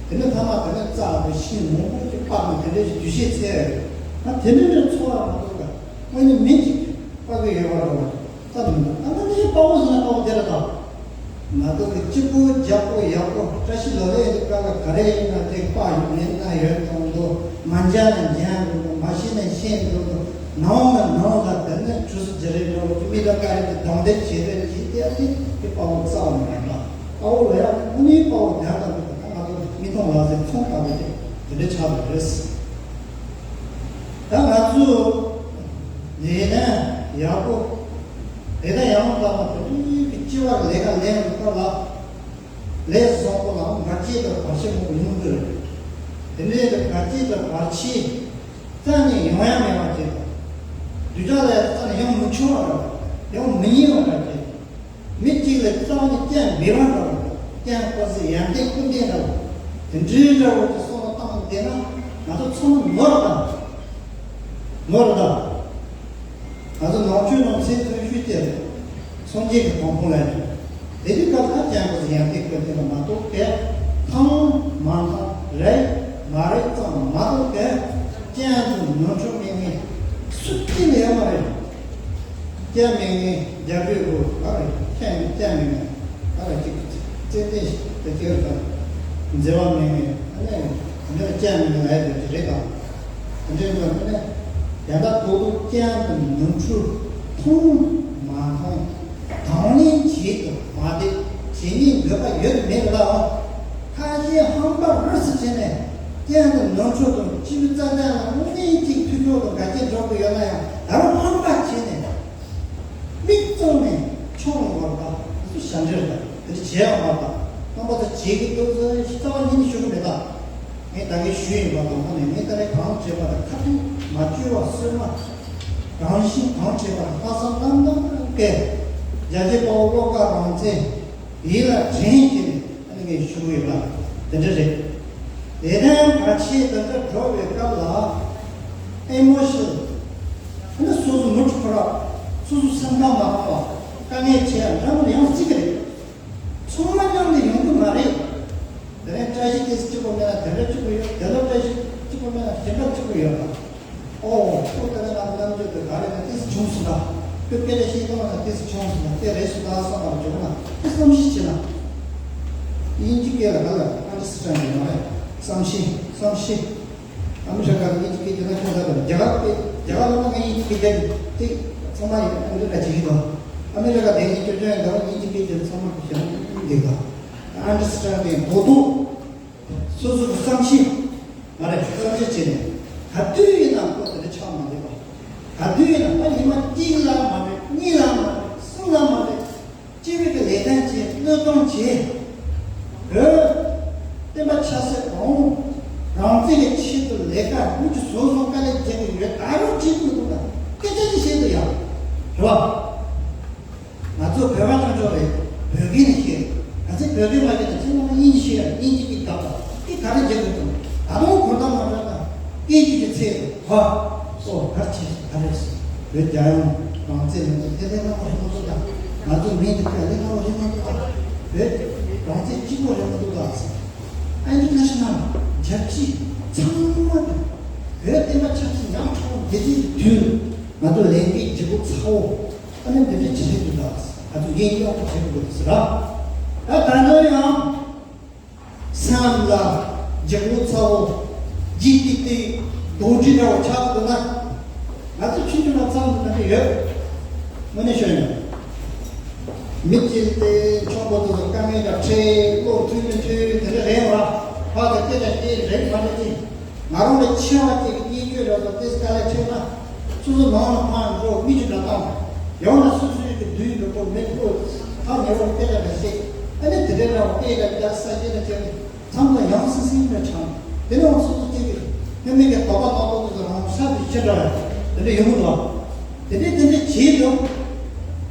དེ་ནི་ཐ་མ་དེ་ནི་རྩྭ་དང་ཤིང་མང་པོ་ཅིག་སྤར་ནས་དེ་འདྲ་ཞིག་དུས་ཆེན་ཚེས་རེད། ང་དེ་འདྲ་འདྲ་ཚོར་བ་མ་འདུག་ད། དངོས་གནས་མི་ཅིག་སྤར་གི་ཡོད་པ་འདྲ་བོ་ཙམ་མི་འདུག་ཨ་ནི་དཔའ་བོ་ཟེར་ན་དཔའ་བོ་དེ་རེད་ད། ང་ཚོ་གི་སྐྱིད་པོ་རྒྱགས་པོ་ཡག་པོ་བཀྲ་ཤིས་ལོ་ལེགས་ཡིན་དུས་སྐབས་ལ་ག་རེ་ཡིན་ན་དེ་དཔའ་ཡོད་མེད་ན་ཡོད་གཏོང་འདུག་མ་འཇལ་ན་འཇལ་འགྲོ་འདུག་མ་ཤེས་ན་ཤེས་འགྲོ་འདུག་ནང་ལ་ནང་ལ་དེ་ནས་ཆུ་སྲིན་རྗེ་རེ་འགྲོ་འདུག་མི་ལ་ཀ་རེ་དེ་སྡང་དེ་བྱེད་དེ་ལ་ཡིད་གཏད་དེ་དེ་དཔའ་བོ་རྩ་བ་ནས་མེད་པ། དཔའ་བོ་ལ་ཡང་དངོས་གནས་དཔའ་བོ་དེ་ལྟ་བུ་དང་ང་ཚོ་མི་མཐོང་ལག་ཟིན་ཚོང་ལྟ་བུ་དེ་དེ་འདྲ་ཆགས་པ་རེད། ད་ང་ཚོ་ལས་ནས་ཡག་པོ་དེ་ལྟ་ཡང་དག་པ་དེ་དུས་ཀྱི་སྤྱི་བར་ལས་ཀ་ལས་མི་ཐུབ་ལ། ལས་བཟང་པོ་ལའང་བར་ཆད་དང་བར་ཆད་མང་པོ་ཡོང་གི་རེད། དེ་འདྲའི་བར་ཆད་དང་བར་ཆད་རྩ་ནས་ཡོང་ཡ་མེད་པ་བྱེད་དང་། སྡུག་ཅག་ལ་རྩ་ནས་ཡོང་མི་ཆོག་པ་རེད། ཡོང་མི་ཉན་པ་འདྲ་བྱེད། མི་གཅིག་ལ་རྩ་བ་ནས་སྐྱོན་མེད་པ་འདྲ་བོ། སྐྱབས་སྐུ་ཚེ་ཡར་ལྡན་སྐུ་ལྡན་འདྲ་བོ། དེ་འདྲའི་འདྲ་བོ་གི་བསམ་བློ་བཏང་བསྡད་ན་ང་ཚོ་ཚང་མ་ནོར་བ་དང་། ནོར་བ་དང་། ང་ཚོ་ནང་ཆོས་ནང་ཚེ་ཐུན་ཤུལ་སྐྱེས་རེད། སངས་རྒྱས་ཀྱི་གོ་འཕང་ལ་ཡོད། དེ་དུས་སྐབས་ལ་སྐྱབས་སྐུ་ཚེ་ཡར་ལྡན་སྐུ་ལྡན་ལ་མ་གཏོགས་པའི་ཐང་མ་ཐང་རེད་མ་རེད་ཙམ་མ་གཏོགས་པའི་སྐྱབས་དང་ནོར་འཁྲུལ་མེད་མཁན་སུ་གཅིག་ལ་ཡོད་མ་རེད། སྐྱབས་མེད་མཁན་རྒྱ་བོད་བོད་ག་རེ་ཁྱད་མེད། སྐྱབས་མེད་མཁན་ག་རེ་གཅིག་ཙེ་ཙེ་ཞིག་དེ་ཅིག་རེད་དང་། འཛེམ་བག་མེད་མཁན་ཨ་ནི་འདི་ལ་སྐྱབས་མེད་མཁན་ལ་ཡ་དེ་རེད་དང་། དེ་འདྲའི་འདྲ་ཨ་ནི་ཡང་དག་རྡོག་རྡོག་སྐྱབས་དང་ནོར་འཁྲུལ་མཐོང་མ་མཐོང་དང་ལེན་བྱེད་དུ་མ་བསྡད་བྱེད་སྙིང་འདོད་པ་ཡོད་མེད་ལ། ཁ་ཤས་ཧམ་པ་རུ་སུ་བྱས་ནས་སྐྱབས་དང་ནོར་འཁྲུལ་དང་སྤྱི་བོའི་རྩ་དོན་ལ་དངོས་གནས་ཅིག་ཐུགས་ཁུར་དང་དགའ་སྐྱེད་འགྲོ་གི་ཡོད་ན་ཡང་ད་རུང་ཧམ་པ་བྱས་ནས། མིག་བཙུམས་ནས་མཆོང་བར་དང་དེ་ཚོ་ཞབས་འདྲེན་དང་དེ་འདྲ་བྱེད་ཡག་མ་དང་། རྣམ་པ་ཚོ་བྱེད་ཀྱི་འདུག་ཟེར་ཞིག་རྩ་བ་ཉིད་ནས་ཞུ་གི་མེད་ད། ངས་ད་གིན་ཞུས་ཡིན་པ་དང་ཁོ་ནས་ངས་ད་རེས་གང་བྱས་པ་དང་ཁ་ཐུག་མ་བཅོལ་བ་སོན་མ། རང་བཞིན་གང་བྱས་པ་དང་ལྷག་བསམ་རྣམ་དག་གིས་རྒྱལ་གཅེས་དཔའ་བོ་བློ་དགའ་རང་བཙན་ཡིད་ལ་དྲན་བྱས་ནས་ཨ་ནི་ངས་ཞུ་གི་ཡོད་ལ་དེ་འདྲ་རེད། ལས་དོན་གལ་ཆེ་དེ་འདྲ་འགྲོ་བའི་སྐབས་ལ་ཨེ་མོ་ཤི་ཨ་ནི་སོ་སོ་མུ་ཁྲུ་ཁོ་ར་སོ་སོ་སེམས་ཁམས་མ་ཕངས་པ་དཀའ་ངལ་ཆེ་ཡང་འདྲ་མོ་ཡོང་སྲིད་ཀྱི་རེད། ཚང་མ་མཉམ་དུ་ཡོང་གི་མ་རེད། དེ་རིང་བཀྲ་ཤིས་ཏོག་ཙམ་སྐྱིད་པོ་མེད་ན་དེ་འདྲ་སྐྱིད་པོ་ཡོད། དེ་ལ་བཀྲ་ཤིས་སྐྱིད་པོ་མེད་ན་གཞན་པ་སྐྱིད་པོ་ཡོད་ལ། ཨོ་ཁོ་དེ་རིང་ང་རྣམ་དཔྱོད་དེ་ག་རེ་ན་ཏོག་ཙམ་བྱུང་སོང་ད། ཁོས་སྐད་ཆ་བཤད་སྟངས་ལ་ཏོག་ཙམ་བྱུང་སོང་ད། དེ་རེད་སོང་ད་བསམ་པར་བྱུང་ན་དེ་བསམ་གཞིག་བྱེད་ན། དབྱིན་ཇི་སྐད་ལ་ག་ལ་ཨན་ཌར་སི་ཊེན་ཌ་ཡིན་ན་རེད། བསམ་ཤེས་བསམ་ཤེས། ཨ་མི་རི་ཀ་ནས་དབྱིན་ཇི་སྐད་བརྗོད་ན་ཁྱོད་ཚ་དང་རྒྱ་གར་སྐད་རྒྱ་གར་ལ་ང་དབྱིན་ཇི་སྐད་བརྗོད་དེ་ཚང་མ་ཡིན་ཨ་མི་རི་ཀ་བྱེད་ཀྱི་འདུག་ཨ་མི་རི་ཀ་དེ་ནས་སྐྱོར་སྐྱོར་ཡང་འདྲ་བ་དབྱིན་ཇི་སྐད་བརྗོད་ཚང་མ་བྱེད་ན་འགྲིག་ག་ཨན་ཌར་སི་ཊེན་ཌིང་གོ་རྟོགས། སོ་སོ་གི་བསམ་ཤེས། མ་རེད་བསམ་ཤེས་བྱས་ནས་ག་དུས་ཡིན་ན་ཁོ་དེ་འདྲ་ཆགས་མ་བསྡད་པ། ག་དུས་ཡིན་ན་ད་ཉི་མ་གཅིག་ལ་མ་རེད་གཉིས་ལ་མ་རེད་གསུམ་ལ་མ་རེད། སྤྱི་བོད་ཀྱི་ལས་དོན་བྱེད་བློས་གཏོང་བྱེད། བོད་བསྟན་པ་ཆབ་སྲིད་རང་རང་བཙན་གྱི་ཆེད་དུ་ལས་ཀ་མུ་མཐུད་བཟོ་བཟོ་དཀའ་ལས་བརྒྱབ་ཀྱི་ཡོད། ད་རུང་བྱེད་དགོས་འདུག་ན་སྐད་ཆ་ཅིག་བཤད་དུ་ཡག་རེད་བ། ང་ཚོ་བོད་པ་ཆུང་ཆུང་རེད། བོད་སྐད་ནས་བཤད། ང་ཚོས་བོད་སྐད་མ་བཤད་ན་ཁྱེད་རང་དབྱིན་ཇི་བཤད་ཡ་དབྱིན་ཇི་སྐད་དགའ་པ་སྐད་ག་རེ་བརྗེད་དགོས་དང་ད་དུང་གོ་བརྡ་མ་སྤྲོད་ན་སྐད་ཡིག་གི་ཚད་བ། སོ་གར་ཆེ་ག་རེ་ཟེར། བོད་རྒྱལ་ཡོངས་རང་བཙན་མི་འདུག་དེ་ལས་སླ་པོ་རེད་མ་གཏོགས་དང་། ང་ཚོ་མི་འདི་ག་ལས་སླ་པོ་རེད་མ་གཏོགས་དང་། བོད་རང་བཙན་གཅིག་པོ་རེད་མ་གཏོགས་དང་ཟེར། ཨ་ནི་ཁ་ཤས་ན་རྒྱལ་སྤྱི་ཚང་མ་དང་། བོད་བསྟན་པ་ཆབ་སྲིད་ཉམ་ཆུང་བདེ་སྐྱིད་དུས་ང་ཚོ་ལས་འགན་ལྗིད་ཁོག་ཚ་བོ། ཨ་ནི་འདི་འདྲ་བྱེད་དུས་ད་ང་ཚོ་འགན་ཡོད་པ་བྱེད་དགོས་ཟེར་ར། ད་ད་ནི་ཡང་སེམས་ལ་ལྗིད་ཁོག་ཚ་བོ་ལྗིད་ཏིག་ཏིག་རྡོག་འདྲི་འདྲ་བོ་ཆགས་འདུག་ན། ང་ཚོ་ཆུང་ཆུང་ལ་ཚང་དུ་ད་འདྲ་ཡོད། དངོས་གནས་ཤོད་ཡོང་། མི་གཅིག་དེ་ཆུང་པོ་དེ་ཚོ་དཀའ་ངལ་དང་འཕྲད་བློ་མཐུན་མི་མཐུན་དེ་འདྲ་རེད་བ། ཕར་དང་སྐད་ཆ་བཤད་རེད་མ་རེད་ཅི། ང་རང་ལས་ཆེ་བ་ཅིག་གི་གཉེན་སྐྱོན་རོགས་དང་ཏེ་དཀའ་ལས་འཕྲད་ན། སོ་སོ་ནང་ལ་ཕར་འགྲོ་མི་ཅིག་ལ་བཏང་། ཡང་ན་སོ་སོའི་གི་བདུད་འགྲོ་པོ་མི་ཁོ་ཐག་ཉེ་བོ་སྐད་ཆ་ལ་བཤད། ཨ་ནི་དེ་འདྲའི་འདྲ་བ་སྐད་ཆ་བརྒྱབ་ས་སྐད་ཆ་བཤད་ནས་མཚམས་ལ་ཡང་སིང་སིང་འདྲ་ཆགས། དེ་ནས་འོང་སོ་སོ་གཅིག་གི་སྣོད་མེད་ཀྱི་དོགས་པ་དང་དོགས་དུས་སུ་རང་ཤ་དུ་ཕྱིན་འདྲ་བ་དེ་འདྲ་ཡོང་གི་འདུག་དེ་འདྲའི་དེ་འདྲའི་བྱེད་དུ།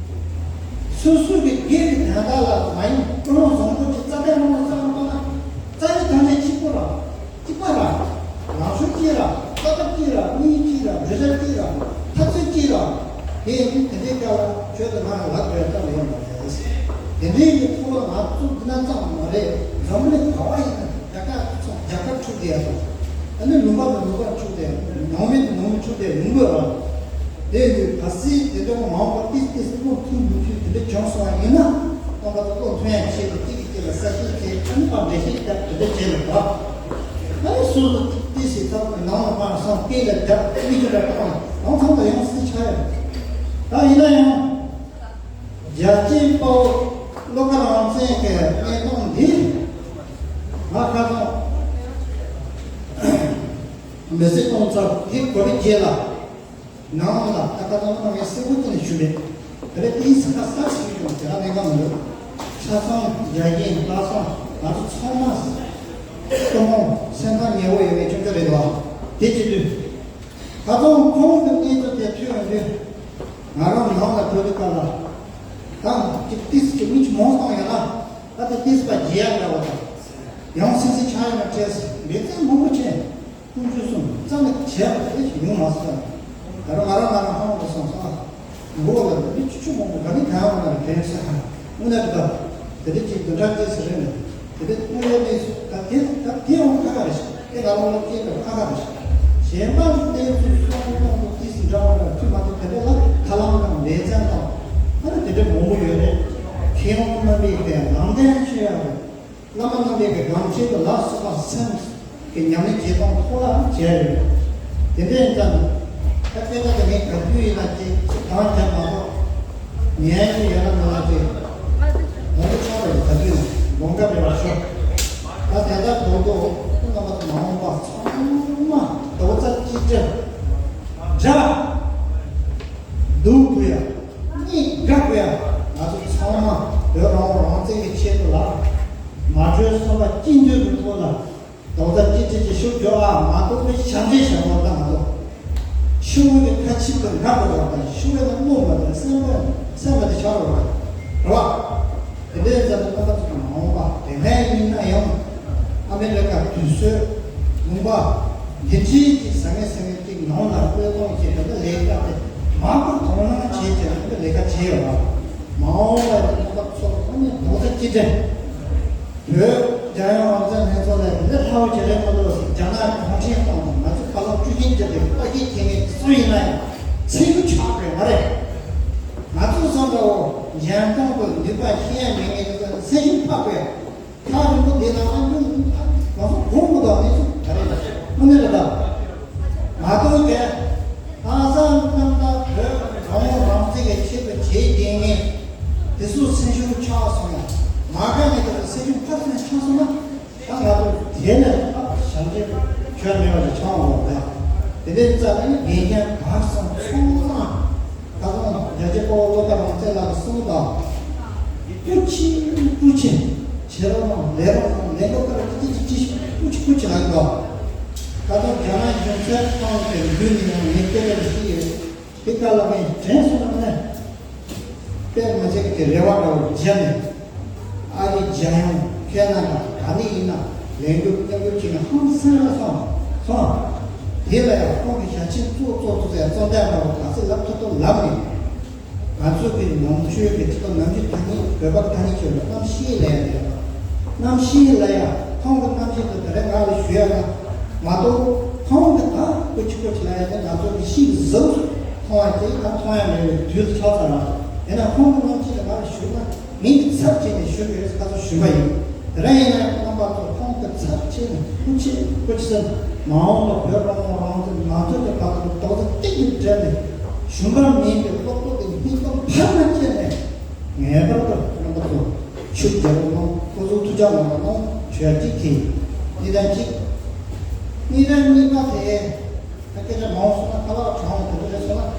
སོ་སོ་གི་སྒེར་གྱི་དོན་དག་ལ་མ་ཡིན་ཀུན་སློང་བཟང་པོ་ཅིག་རྩ་བའི་ངོ་བོ་རྩ་བ་བཏང་ན་རྩ་བའི་ཐམས་ཅད་གཅིག་པོ་ར། གཅིག་པ་ར། རང་ཤུགས་གཅིག་ར། བསླབ་པ་གཅིག་ར། དམིགས་ཡུལ་གཅིག་ར། རེ་ས་གཅིག་ར། འཐབ་རྩོད་གཅིག་ར། དེ་ཡིན་དུས་དེ་འདྲའི་སྐབས་ལ་ཁྱོད་ཀྱི་ང་ལ་ལབ་དགོས་ཙམ་ཡོད་མ་རེད། དེ་འདྲའི་གི་ཐོག་ལ་ང་ཚོ་འདི་ན་ཙམ་མ་རེད། འཛམ་བུ་གླིང་ག་བ་ཡིན་ན་རྒྱ་གར་ཚོ་རྒྱ་གར་འཁྲུག་བསྡད་ཡ་དང་། ཨ་ནི་ལུང་པ་དང་ལུང་པ་འཁྲུག་བསྡད་ཡ། ནང་མི་དང་ནང་མི་འཁྲུག་བསྡད་ཡ་ཡོང་དགོས་ར། དེ་ཡིན་དུས་གལ་སྲིད་དེ་འདྲ་མང་པོ་ཏིས་ཏིས་བློ་མཐུན་མི་མཐུན་དེ་འདྲ་བྱུང་སོང་བ་ཡིན་ན། རྣམ་པ་ཚོ་བློ་མཐུན་ཡ་ཆེད་དུ་གཅིག་གིས་གཅིག་ལ་ས་ཞིང་བྱས་ཨ་ནི་ཕར་འགྲེལ་བཤད་བརྒྱབ་དེ་འདྲ་བྱས་ནས་བ། ཨ་ནི་སོ་སོ་ཏིས་ཏིས་ཞིག་ཚང་མ་ནང་ལ་མར་སོང་སྐད་ལ་བརྒྱབ་མི་ཁྱོད་ལ་བཏང་ནང་ཚང་མ་ཡོང་སྲིད་ཆགས་ཡོད། ད་ཡིན་ན་ཡང་། རྒྱལ་གཅེས་དཔའ་བོ་བློ་དགའ་རང་བཙན་གྱི་བརྙན་ཐུང་འདི་ང་ཁ་སང་མི་ཚེ་གཏོང་ཚར་དེ་གོ་བའི་རྗེས་ལ་ནང་ལ་ད་ཁ་སང་ང་ངས་སེམས་ཁུར་བཏོན་ནས་ཞུ་མེད། དེ་ལས་དེའི་སེམས་ཁ་གསར་ཞིག་ཡོང་དེ་ལ་གནད་འགག་མི་འདུག་ཆ་ཚང་རྒྱ་རྒན་ལྷག་བསམ་ང་ཚོ་ཚང་མ་སྟོན་མོ་སེམས་ཐག་ཉེ་བོ་ཡོད་པའི་ཁྱོད་ཚོ་རེད་བ། དེ་བྱེད་དུས། ད་དུང་ཁོང་གི་གནས་ཚུལ་དེ་ཐོས་ཡོང་དུས། ང་རང་ནང་ལ་འགྲོ་དུས་སྐབས་ལ། ད་ཅིག་ཏིས་ཅིག་མི་ཆུ་མོ་བཏང་ཡོད་ན། ད་དེ་ཏིས་པ་རྒྱལ་ཡག་འདྲ་བོ་དང་། ཡང་སིང་སིང་ཆགས་ཡོད་ན་བྲེལ་སོང་ལེ་ཙམ་མང་པོ་བྱས། ཀུན་སྤྱོད་སོང་རྩ་ནས་བྱས་པ་དེ་ཞིག་ཡོང་མ་སོང་། ད་རུང་ང་རང་ང་རང་ཧང་དུ་སོང་སོང་། མགོ་ལ་འདི་ཆུ་ཆུ་མང་པོ་ག་ནི་གང་ཡོང་ན་རེ་དྲན་ས་ཧང་དངོས་གནས་དུ་ད། དེ་འདྲ་ཅིག་བདུན་ཕྲག་གཅིག་ཟེར་རེད་མེད། དེ་འདྲ་དངོས་གནས་དེ་སུ་ད་དེ་ད་དེ་ཡང་ཁ་ཁ་རེད་ཤག་དེ་ང་རང་ལ་སྐྱེས་པའི་ཁ་ཁ་རེད་ཤག་གཞན་པ་གནས་ཚུལ་སོང་སྟངས་དང་དེ་སུ་འདྲ་བ་འདྲ་ཚུལ་མ་གཏོགས་དེ་འདྲ་ལ་ཁ་ལམ་དང་ལེ་ཚན་དང་ཨ་ནི་དེ་འདྲ་མང་པོ་ཡོད་རེད། མཁས་དབང་རྣམ་པས་ཀྱང་ལམ་སྟོན་བྱེད་ཡག་རེད། བླ་མ་རྣམ་པས་ཀྱི་ལམ་ཆེན་དུ་ལ་སོགས་པ་སེམས་ཀྱི་ཉམས་ལེན་བྱེད་སྟངས་ཐོག་ལ་བྱས་ཡོད། དེ་འདྲའི་ཙང་ད་དཔེ་ཆ་དེ་ངས་ག་དུས་ཡིན་ན་ཅིག་གང་བྱས་མ་གཏོགས་ཉན་གྱི་ཡོད་ན་མ་ལ་ཅིག་ངོ་མ་ཆགས་པའི་ག་དུས་ཡིན་དགོངས་འགལ་མེད་པར་ཤོག་ད་དེ་ལྟར་དོན་དུ་རྣམ་པ་ཚོ་མ་འོངས་པ་ཚང་མ་རྡོག་རྩ་གཅིག་སྒྲིལ་དགྲ་སྡུག་དགོས་ཡ། གཉིས་དགའ་དགོས་ཡ། ང་ཚོ་ཚང་མ་བོད་རང་དབང་རང་བཙན་གྱི་ཆེད་དུ་ལ། མ་གྲོས་བསམ་པ་གཅིག་མཐུན་གྱི་ཐོག་ལ་རྡོག་རྩ་གཅིག་སྒྲིལ་གྱི་ཤུགས་རྒྱོབ་ཨ། མ་གཏོགས་པའི་ཞབས་འདྲེན་བྱེད་དགོས་ད་ང་ཚོ། ཤུགས་ཀྱི་ཁ་ཆིབས་དུ་འགག་དགོས་པ་དང་ཤུགས་ལ་བློ་མ་དང་སེམས་པ་སེམས་པ་དེ་ཆགས་རོགས་རེད་བ། དེ་འདྲའི་ཙམ་དུ་རྣམ་པ་ཚོ་མ་འོངས་པ་དེ་སྔ་ཡིན་ན་ཡང་ཨ་མི་རི་ཀ་དུས་ཚོད་ལུང་པ་འདི་འདྲའི་གི་ཟང་ངེ་ཟིང་ངེ་གཅིག་ནང་ལ་བཀོད་གཏོང་བྱེད་པའི་ལས་ཀ་དེ་མང་པོ་དོ་སྣང་བྱེད་བྱེད་པའི་ལས་ཀ་བྱེད་ཡོད་པ། མ་འོངས་པའི་རྣམ་པ་ཚོ་ཨ་ནི་རྡོག་རྩ་གཅིག་སྒྲིལ། བོད་རྒྱལ་ཡོངས་རང་བཙན་ལྷན་ཚོགས་ལས་འདི་ལྷག་བྱེད་རེད་མ་གཏོགས་རྒྱ་ནག་གུང་ཁྲན་ཏང་དང་ང་ཚོ་བར་ལ་བཅུ་ཆེན་བརྒྱབ་པའི་ལྟ་སྐྱེས་ཁྱེད་ངས་སུ་ཡིན་ན་ཡང་ཚིག་རུ་ཆགས་དགོས་མ་རེད། ང་ཚོ་བསམ་པའོ་འཇོན་ཐང་གི་ནུས་པ་ཤེས་ཡ་མེད་ངེས་ཀྱི་སེམས་ཤུགས་འཕར་དགོས། ཐག་རིང་པོ་འདི་ལ་ཨ་ནུ་ང་ཚོ་གོང་གི་དང་གནས་ཚུལ་ག་རེ་ལ་དངོས་གནས་ལ་དང་མ་གཏོགས་ཀྱི། ལྷག་བསམ་རྣམ་དག་བོད་རང་དབང་རང་བཙན་གྱི་ཆེད་དུ་བྱེད་དགོས་ངེས། དེ་ཚོ་སེམས་ཤུགས་ཆག་སོང་ཡ། མ་དགའ་ངེས་དེ་ཚོ་སེམས་ཤུགས་ཕར་ཚུར་ཆག་སོང་ན། ད་ང་ཚོ་དེ་ནས་ཞབས་འདྲེན་ཁྱོན་མེད་པ་ཞིག་ཆགས་འོང་བ་རེད། དེ་འདྲའི་རྩ་ནས་འགན་འཁྱེར་བར་གསུམ་ཚང་མ། ད་དུང་རྒྱལ་གཅེས་དཔའ་བོ་བློ་བདེ་རང་བཙན་ལགས་གསུངས་དང་། སྐུ་མཁྱེན་སྐུ་མཁྱེན། བྱེད་རོགས་གནང་ལས་རོགས་གནང་ལས་འགོ་ཁག་ཅི་ཅི་ཅི་ཅི་སྐུ་མཁྱེན་སྐུ་མཁྱེན་ལ་ཡིན་དང་། ད་དུང་རྒྱ་ནག་གཞུང་ཚབ་ཁང་གི་མདུན་ནས་ཡང་ངས་སྐད་ཆ་ཞིག་ཡོད། དེ་ག་ལ་ངས་དྲན་སོང་ན་ནས། དཔེ་མ་ཚད་ཀྱི་རེ་བ་འདྲ་བོ་བརྒྱབ་ནས། ཨ་རི་རྒྱལ་ཡོངས་ཁེ་ན་ཌ་ག་ནས་ཡིན་ན་ལས་འགུལ་མཉམ་འགུལ་བྱས་ནས་ཧང་སང་ལ་སོང་སོང་། དེ་ལ་ཡང་ཁོང་གི་ཞལ་ཆེམས་གཙོ་གཙོ་གཙོ་ཟེར་རྩོམ་དེབ་འདྲ་བོ་ག་ཚོད་ལབ་ཐུབ་ཐུབ་ལབ་ནས། ང་ཚོ་གི་ནང་ཆོས་ཀྱི་སྤྱི་ཚོགས་ནང་ཆོས་ཐ་སྙད་བོད་པ་ཐ་སྙད་ཆོས་ལ་རྣམ་ཤེས་ལ་ཡང་རེད། རྣམ་ཤེས་ལ་ཡང་ཁོང་གི་རྣམ་ཤེས་དེ་དེ་རིང་ང་ལ་ཞུ་ཡ་ལ་མ་གཏོགས་ཁོང་གི་ད་ཀོ་ཆི་ཀོ་ཆི་ལ་ཡ་དེ་ང་ཚོ་གི་ཤིག་གཟབ་མཐོང་བ་དེ་ད་མཐོང་ཡ་མེད་པའི་དུས་སུ་ཆགས་ཚར་ར། དེ་ན་ཁོང་གི་རྣམ་ཤེས་དེ་ང་ལ་ཞུ་ན་མིང་གི་ཚབ་བྱས་ནས་ཞུ་དགོས་ཁ་ཚོ་ཞུ་བ་ཡིན། དེ་རིང་ཡིན་ན་རྣམ་པ་ཚོ་ཁོང་གི་ཚབ་བྱས་ནས་སྐུ་མཁྱེན་སྐུ་མཁྱེན་མ་འོངས་པ་བོད་རང་དབང་རང་བཙན་ང་ཚོ་གི་བར་དུ་རྡོག་རྩ་གཅིག་ཏུ་སྦྲེལ་ནས་ཞུམ་པ་མེད་པའི་སློབ་གསོ་དེ་སྙིང་སྟོབས་འཕར་མ་བྱས་ནས་ངེས་པར་དུ་རྣམ་པ་ཚོ་ཤུགས་རྒྱབ་རོགས་གནང་། ཁོ་ཚོ་ཐུགས་ཅག་གནང་རོགས་གནང་། ཞུ་ཡ་གཅིག་དེ་ཡིན། གཉིས་དང་གཅིག་གཉིས་དང་གཉིས་པ་དེ། ད་སྐད་ཆ་མང་སོང་ན་ཁ་ལག་གྲང་མོ་དེ་འདྲ་རེད་སོང་ན།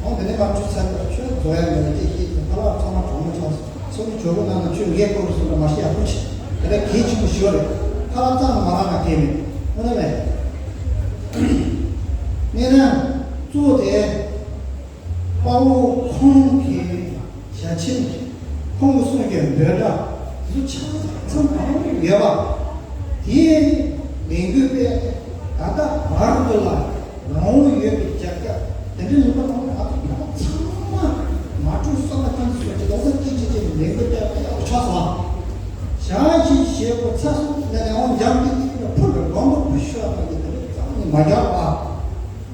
འོང་དེ་ནས་མ་འཁྲུལ་ཚར་འདུག་ཁྱོད་རྫོགས་ཡ་མེད་ལ་ཅིག་ཤེས་ཀྱི་ཁ་ལག་ཚང་མ་གྲང་མོ་ཆགས་སོང་། སོ་ནི་ཇོ་བོ་ནང་ན་ཁྱོད་ངས་སྐོར་སོང་ད་མ་ཤེས་ཡག་པོ་ཆེ། དེ་འདྲ་གལ་ཆེན་པོ་ཞིག་རེད། ཁ་ལག་ཙམ་མ་རག་ན་གལ་མེད། དངོས་གནས་མེད། ངས་ན་གཙོ་བོ་དེ། དཔའ་བོ་ཁོང་གི་ཞལ་ཆེམས། ཁོང་གི་གསུང་གི་འབོད་སྒྲ་དེ་ཚོ་ཆ་ཚང་གང་ཡོད་པ། དེའི་ལས་འགུལ་སྤེལ་ད་ལྟ་བར་དུ་ལ་རང་དབང་ཡོད་པའི་རྒྱལ་ཁབ་དེ་འདྲའི་ལུང་པ་ནང་ང་ཚོ་ཚང་མ་མ་གྲོས་བསམ་པ་ཅན་སོགས་ཀྱི་ལོ་ཙཱ་གཅིག་གཅིག་གཅིག་ལས་འགུལ་སྤེལ་ཡག་པོ་ཆགས་སོང་། ཞག་ཅིག་བྱེད་དགོས་ཚ་སོང་ནས་ནས་འོང་འཇམ་ཏིག་ཏིག་ལ་ཕུར་ལ་སྒོམ་པ་ཕུ་ཤོག་དང་གི་དེ་འདྲ་ཙམ་ནས་མ་རྒྱག་པ།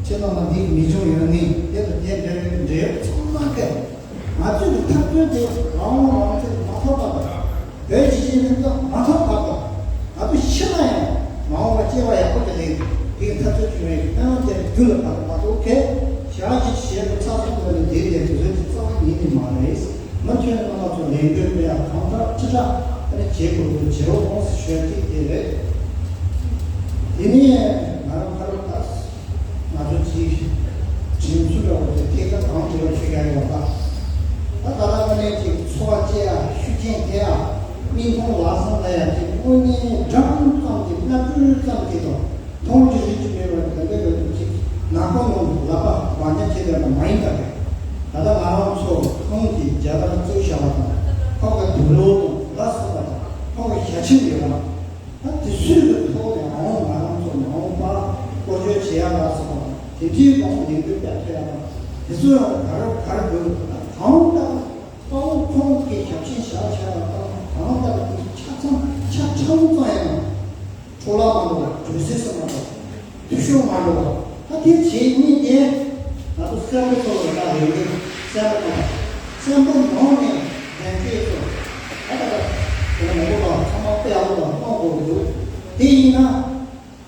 ཁྱེད་རྣམས་ལ་འདིའི་མི་ཆུང་ཡོད་ངེས་དེ་ལ་དེ་འདྲ་བའི་འབྲེལ་ཡོད་ཚང་མ་གས། ང་ཚོས་ཀྱི་འཐབ་རྩོད་དེ་རང་དབང་རང་བཙན་མ་ཐོབ་བར་དུ། བོད་ཇི་བཞིན་མི་འདུག་མ་ཐོབ་བར་དུ། ང་ཚོ་ཤི་ན་ཡང་མ་འོངས་པ་སྐྱེ་བ་ཡག་པོ་དེ་ལས་དེའི་འཐབ་རྩོད་བྱུང་བའི་ཨང་དེར་རྒྱུ་ལ་བར་མ་གཏོགས་ཁས་ཞག་ཅིག་བྱས་པ་ཚ་སོང་དོན་ནི་དེའི་ལས་དུས་ཚོད་ཀྱི་རྩ་བ་ཉིད་ནས་མ་རེད། མི་ཁྱོད་རྣམ་པ་ཚོ་ལས་འགུལ་སྤེལ་ཡག་གང་དྲག་ཅི་དྲག་ཨ་ནི་བྱེད་དགོས་དགོས་བྱེད་རོགས་གནང་ཟེར་ཞུ་ཡ་དེ་དེ་རེད། དེ་ནས་ང་རང་ཕ་རོལ་ཏོ། ང་ཚོ་གཅིག་དྲིན་གཟོ་འདྲ་བོ་དེ་ཐད་ཀར་གང་བྱེད་པ་ཞུ་ཡ་ཡོད་པ། ད་ད་ལྟ་ང་ནས་ཅིག་འཚོ་བ་སྐྱེལ་ཡ་ཤུགས་རྐྱེན་ཐེབས་ཡ་མིག་མཐོང་ལག་ཟིན་ལ་ཡ་ཅིག་དངོས་གནས་འགྲམ་ཙམ་གྱི་སྣ་སྤྲུལ་ཙམ་གྱི་དང་མཐོང་རྒྱུ་རིག་རྒྱུ་མེད་པ་དེ་འདྲ་ཡོད་དུས་ཅིག་ནག་པོ་ནང་དུ་ལག་པ་བག་ཉལ་བྱེད་བསྡད་པ་མ་ཡིན་པ་རེད། ད་ལྟ་ང་རང་ཚོ་ཁོང་གིས་རྒྱ་དར་བཙུགས་བཞག་པ་དང་ཁོང་གི་དུག་ལོག་དང་ལ་སོགས་པ་དང་། ཁྲིམས་ཡོད་ལ། ད་དེ་ཚོའི་གི་ཐོག་ནས་མ་འོངས་ང་རང་ཚོ་མ་འོངས་པ་སྐོར་སྐྱོད་བྱེད་ཡག་ལ་སོགས་པ་དེ་འདྲའི་གོང་ལས་འགུལ་སྤེལ་ཐུབ་ཡག་དང་དེ་ཚོ་ཡང་ག་རེ་ག་རེ་དགོས་འདུག་ད་གང་ལྟར་དཔའ་བོ་ཁོང་གི་ཞབས་ཕྱི་བཞག་བྱས་པ་དང་གང་ལྟར་དེ་ཆ་ཚང་ཆ་ཚང་ཙམ་ཡང་འཕྲོ་བརླག་མ་འགྲོ་བ་གྲོས་སྲིད་སུ་མ་འགྲོ་བ། འཐུས་ཤོར་མ་འགྲོ་བ། ད་དེ་བྱེད་ཉིན་དེ་ང་ཚོ་བཙན་པོ་ཚོ་ལ་ད་རེ་རེ་བཙན་པོ་དང་བཙན་པོ་ནང་ནས་གདན་ཁྲི་ཚོ་ད་ད་ད་དེ་ལ་མང་པོ་དང་ཚང་མ་དཔེ་ཡག་པོ་དང་གཏོང་དགོས་ཀྱི་འདུག་དེ་ཡིན་ན་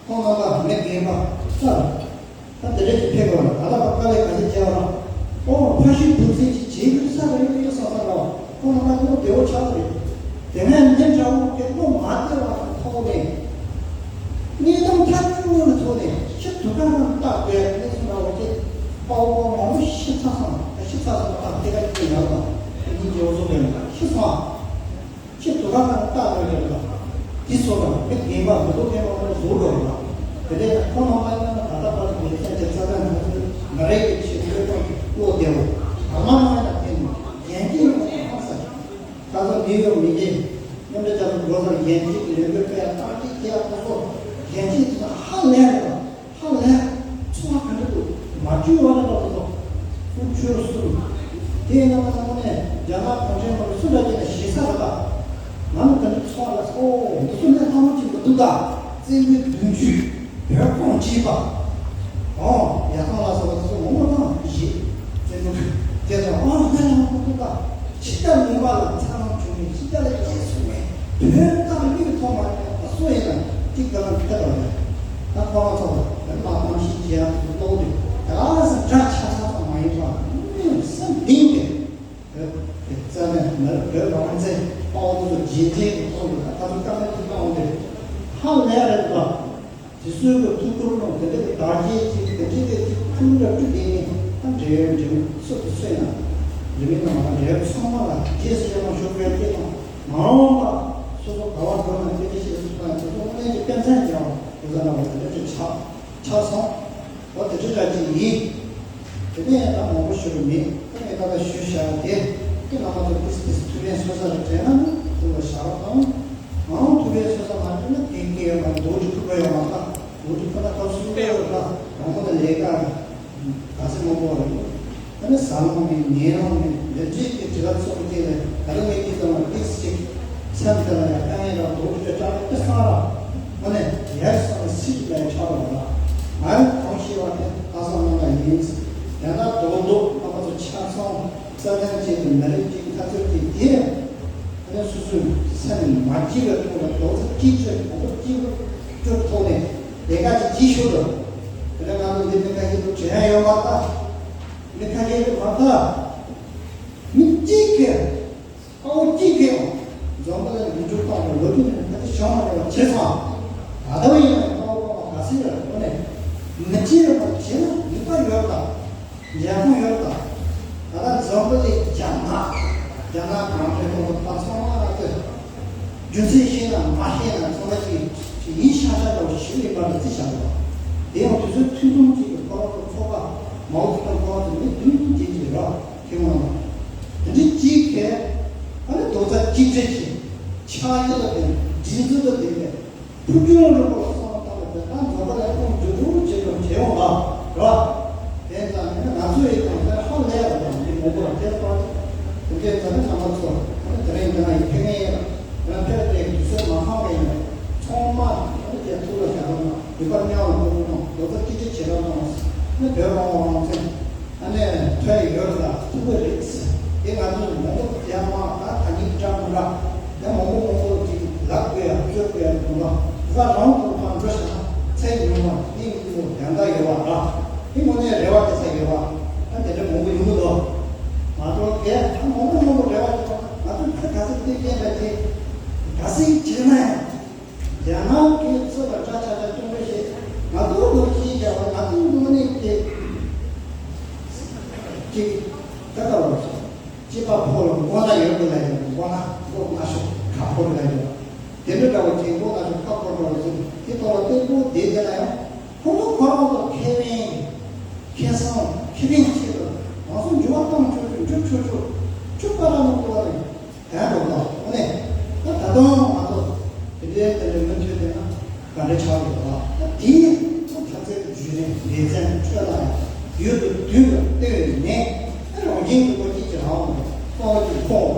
ཁོང་རྣམ་པ་མི་རྒན་པ་ས་ད་དེ་འདྲ་ཞིག་ཕེབས་པ་ལ་ད་ལྟ་བ་དཀའ་ལས་ག་ཚོད་བརྒྱབ་ན་ཨོ་ཕ་ཤུལ་དུག་སེལ་ཅིག་བྱེད་ཀྱི་ས་རེད་ཡོད་ས་ས་ལ། ཁོང་རྣམ་པ་བློ་བདེ་བོ་ཆགས་ཀྱི་རེད། དེ་ནས་འདི་འདྲ་བོ་དེ་བློ་མ་བདེ་བ་ཐོག་ནས་གནས་སྟངས་ཐབས་སྐྱོ་བོ་ལ་ཐོག་ནས་ཤི་དུས་གང་ལ་བརྟག་དགོས་གནས་ཚུལ་འདྲ་བོ་དེ་དཔའ་བོ་མང་པོ་ཤི་ཚར་སོང་། ཤི་ཚར་སོང་བརྟག་དེ་ག་དེ་ཡག་དང་དེ་གཉིས་ཀྱི་འོ་བཟོ་བས་ཤི་སོང་། ཤི་དུས་གང་ལ་བརྟག་དགོས་ཀྱི་རེད། དེ་སོང་ན་མི་རྒན་པ་མི་ཐོག་རྒན་པ་ཁོང་བཟོ་འགྲོ་རེད། དེ་ནས་ཁོང་རྣམ་པ་ཡང་ད་ལྟ་བར་དུ་ཡིག་ཚད་ཅིག་རྩ་དོན་ང་ཚོའི་མི་རིགས་ཀྱི་ཆེད་དུ་བློ་བདེ་བོ་ང་མ་མ་ཡང་དེ་ནས་འགན་འཁྱེར་ཡོང་བ་ཧང་སང་། ད་ལྟ་ནིའུ་ཡོག་མི་རྒྱལ་མཉམ་འབྲེལ་རྒྱལ་ཚོགས་འགོ་ཁྲིད་འགན་འཁྱེར་གྱི་ལས་འགུལ་སྤེལ་ཡག་བརྟག་དཔྱད་བྱེད་ཡག་ཁོ་ཚོ་འགན་འཁྱེར་དེ་ཧ་ལས་རེད། ཧ་ལས་ཚོར་བ་ག་འདྲ་འདུག་མ་བཅོས་བ་ལ་འགྲོ་དགོས་སོ། ཀུན་སྤྱོད་སུ་དེ་ཡིན་ན་ང་ཚང་མ་ནས་རྒྱ་ནག་གུང་ཁྲན་མི་རིགས་སུ་འདྲ་བྱས་ནས་ཞེ་ས་རེད་པ། ང་ནི་ག་འདྲ་ཚོར་བ་ལ་ཨོ་འདི་ཚོ་ནས་ལྷག་མ་གཅིག་མི་འདུག་ད་བཙན་པོའི་བདུན་ཅུ། བོད་ཁོངས་གཅིག་པ། ཨོ་ཡར་ཐང་ལ་སོགས་པ་དེ་ཚོ་ངོ་མ་དང་ཞེས་བཙན་པོ་དེ་ཚོ་ཨོ་ཧ་ལས་མ་འདུག་ད། ཕྱི་ལྟར་ངོ་མ་ལ་ཚ་ནང་བྱུང་ནས་ཕྱི་ལྟར་ལ་སྐྱེས་སོང་བས་བོད་ཙམ་མིག་ཐོག་མ་ནས་སོ་ཡིན་ན་གཅིག་ག་ལ་ཐད་པ་རེད། ད་ཁོ་རང་ཚོ་བོད་ལ་གཏམ་བཤད་བྱེད་ཡག་གི་ཐོག་ཏུ་ད་ག་སེ་འདྲ་ཆ་ཚང་ཙམ་མ་ཡིན་པ་སེམས་གཏིང་ནས་བོད་ཀྱི་རྩ་ནས་མི་རབས་བོད་རང་བཙན་དཔའ་བོ་ཚོ་རྗེས་འབྲེལ་གྱི་ཐོག་ཏུ་ད་ཁ་ཚོ་བཀའ་མོལ་ཅིག་གནང་འོང་དེ་ཧ་ལས་རེད་པ། དེ་ཚོའི་གི་ཐུགས་ཁུར་གནང་དེ་འདྲ་གི་དར་རྒྱས་ཅིག་དེ་འདྲའི་གི་ཅིག་ཐུགས་འདྲ་བཀྲུ་དེ་ནི་ཨ་འབྲེལ་ཡོད་འབྲེལ་ཡོད་སུ་དུ་སུ་ཡིན་ན་རི་མིན་ན་མ་འབྲེལ་ཡོད་ཚང་མ་ལ་རྗེས་སུ་ཡི་རང་ཞུ་བའི་སྐད་དང་མ་འོངས་པ་སོ་སོ་ག་བ་འགྲོ་ན་དེ་འདྲ་ཞིག་སུ་དང་དེ་ཚོ་དངོས་གནས་ཀྱི་དཔེ་མཚོན་རྒྱག་པ་དེ་ཚོ་ལ་བ་དེ་འདྲ་ཅིག་ཆགས་ཆགས་སོང་། འོ་དེ་འདྲ་འདྲ་ཅིག་ཡིན། དེ་ནས་ད་མང་པོ་ཞུ་གི་མེད། ཁོ་ནས་ད་ལྟ་ཞུས་བཞག་དེ་དེ་ང་མ་ཚོ་ཏིས་ཏིས་ཐུགས་ཕན་གསོས་ས་རེད་དྲན་ན་ནི་ཐུགས་ལ་བཞག་རོགས་གནང་། མ་འོངས་ཐུགས་ཕན་གསོས་ས་མ་རེད་ན་དེ་སྐད་ཡོད་མ་རེད། འདུག་ཅིག་ཐུག་པ་ཡོད་མ་རེད། འདུག་ཅིག་ཁོ་ན་སྐབས་སུ་སྐད་ཡོད་རེད། མང་པོ་ནས་ལས་ཀ་ག་ཚད་མང་པོ་རེད། ད་ནི་ཟ་ལོང་མེད་ཉལ་ལོང་མེད་ལས་བྱེད་ཀྱི་དྲི་བ་ཚོགས་ཀྱི་ལས་ད་ལྟ་ངས་ཀྱི་ཙམ་ལ་ཏིས་ཅིག་སེམས་དེ་ལ་ཡང་དཀའ་ངལ་རག་འདུག་ཅིག་ཅག་ཏི་སང་ར་ཁོ་ནས་ཡར་སོང་ནས་སྲིད་ཀྱི་ལས་ཆགས་པ་རེད། ང་གང་ཤེས་པ་དེ་ལྷག་བསམ་རྣམ་དག་ཡིན། ཡང་ན་རྡོག་རྡོག་རྣམ་པ་ཚོ་ཆ་ཚང་རྩ་ལན་བྱས་ཏེ་མི་རིགས་ཀྱི་འཐབ་རྩོད་ཀྱི་དེ་ནས་སོ་སོའི་སེམས་མ་སྐྱིད་པའི་ཐོག་ལ་རྡོག་རྩ་གཅིག་སྒྲིལ་གོང་བུ་གཅིག་སྒྲིལ་ཐོག་ནས་ལས་ཀ་ཅིག་བྱེད་ཤོག་དང་། དེ་ནས་ང་ཚོ་འདི་མི་ཁ་ཤས་ཚོ་དྲན་ཡ་ཡོད་མ་ཐག་མི་ཁ་ཤས་ཚོ་མ་ཐག་མི་གཅིག་གིས། དཔའ་བོ་གཅིག་གིས་འཛམ་བུ་གླིང་མི་འགྲོ་སྟངས་ལ་ལོ་རྒྱུས་ནས་ཕལ་ཆེར་བྱུང་མ་མྱོང་བ་བྱས་ཙང་། ད་ལྟ་བ་ཡིན་ན་དཔའ་བོ་དཔའ་མོ་ག་ཚོད་ཡོད་རེད་ཁོ་ནས་མི་གཅིག་ཡོད་པ་བྱས་ན་ནུས་པ་ཡོད་དམ། འཇོན་ཐང་ཡོད་དམ། ད་ལྟ་འཛམ་བུ་གླིང་རྒྱ་ནག་རྒྱ་ནག་གང་འདྲའི་ཐོག་ཏུ་ཕར་ཚང་མ་ལ་ལྟོས། རྒྱུ་མཚན་ཤེས་ན་མ་ཤེས་ན་ཚང་མ་ཅིག་ཡིན་ཤག་ཤག་འདྲ་བོ་ཞིག་ཡིན་པ་ལ་རྩིས་བཞག་དགོས། དེ་ཡང་དུས་ཚོད་ཐུང་ཐུང་ཅིག་གི་ཁོ་རང་ཚོ་ཚོགས་པ་མའོ་ཙེ་ཏུང་ཁོ་རང་ཚོ་མི་བདུན་བརྒྱད་ཅིག་རེད། ཁྱེད་རང་དེ་འདྲའི་གཅིག་གིས་ཨ་ནི་རྡོག་རྩ་གཅིག་སྒྲིལ་གྱིས་ཕྱག་གཡས་ལ་བསྟན་སྒྲིག་འཛུགས་ལ་བསྟན་ནས་ཕུགས་རྒྱང་རིང་པོ་ལ་བསམ་བློ་བཏང་ནས་བོད་དང་འཛམ་བུ་གླིང་ཁོངས་འགྲོ་རྒྱུ་བྱེད་རྒྱུ་བྱེད་ཡོང་ལ་ར། དེ་ཙང་ནས་ང་ཚོ་ཡི་དང་དེ་ཧ་ལས་ར་དང་འདི་མོ་གོ་ལ་དེ་པར་དེ་འདྲའི་ཙང་ནས་ཚང་མ་ཚོ་ཨ་ནི་དེ་རིང་འདི་ན་ཡི་ཕེབས་ངེས་ཡིན་ལ་ང་ཕེབས་ཏེ་དུས་ཚོད་མ་ཕངས་པ་ཡིན་ལ་ཚང་མ་ཨ་ནི་དེ་ཐུགས་ལ་བཞག་རོགས་གནང་། ལུས་པ་མཉམ་ལ་ཕུལ་རོགས་གནང་། རྡོག་རྩ་གཅིག་སྒྲིལ་བྱེད་རོགས་གནང་། ཨ་ནི་བོད་རང་དབང་རང་བཙན་ཨ་ནི་ཐོན་ཡོད་ལ་ཐུབ་ཀྱི་རེད། དེ་ང་ཚོས་མང་པོ་ཡང་མ་ད་ད་ཉིད་འདྲ་མི་འདྲ་ཡང་མང་པོ་མང་པོ་ཅིག་ལབ་དགོས་ཡ་རྩོད་དགོས་ཡ་མི་འདུག་ལ་དེ་ག་རང་དུ་ཕར་འགྲོ་བྱ་ན་ཚད་ཡོད་མ་དེ་ཡིན་དུས་ཡང་ད་ཡོད་བ་ར། དེ་དངོས་གནས་རེ་བ་དེ་ཚ་ཡོད་བ། ད་དེ་འདྲ་མང་པོ་ཡོང་གི་འདུག་མ་གཏོགས་དེ་ད་མང་པོ་མང་པོ་རེ་བ་དེ་ཚ་ང་ཚོས་ད་ག་ཚོད་བལྟས་ཀྱིན་ད་དེ་ག་ཚོད་བྱས་ན་ཡང་། རྒྱ་ནག་གིས་ཚུར་ལ་དགྲ་ཆ་ཆ་སྐྱོང་རེས་བྱེད། ང་ཚོ་ལོ་རྒྱུས་བྱ་བ་ང་ཚོའི་དངོས་གནས་ཀྱི་ཅིག་ད་ལྟ་བར་སོང་སྐྱེས་པ་ཕོ་ལ་མགོ་ན་ཡོད་པ་ལ་ཡང་མགོ་ན་མགོ་ན་ཤོག་ཁ་ཕོ་ལ་ཡོད། དེ་འདྲ་འདྲ་བ་ཅིག་མགོ་ན་ཤོག་ཁ་ཕོ་འདྲ་བ་ཅིག་དེ་ཐོག་ལ་སྟེགས་བུ་བསྡད་དེ་ན་ཡང་ཁོ་ཚོ་ཁོ་རང་ཚོ་ཁེ་ཕན་ཁེ་བཟང་ཁེ་ཕན་ཆེད་དུ་ང་ཚོ་འགྱུར་བ་གཏོང་ཆོག་ཆོག་འགྱུར་ཆོག་ཆོག་ཆོག་པ་ར་མ་གཏོགས་ནས། དོན་འགྲོ་ལ་འོ་ནས་ད་ད་དུང་ང་ཚོ་ ཉིན་དུ་ལོ་གཅིག་གི་རང་དང་ཏོག་ཙམ་ཁོག་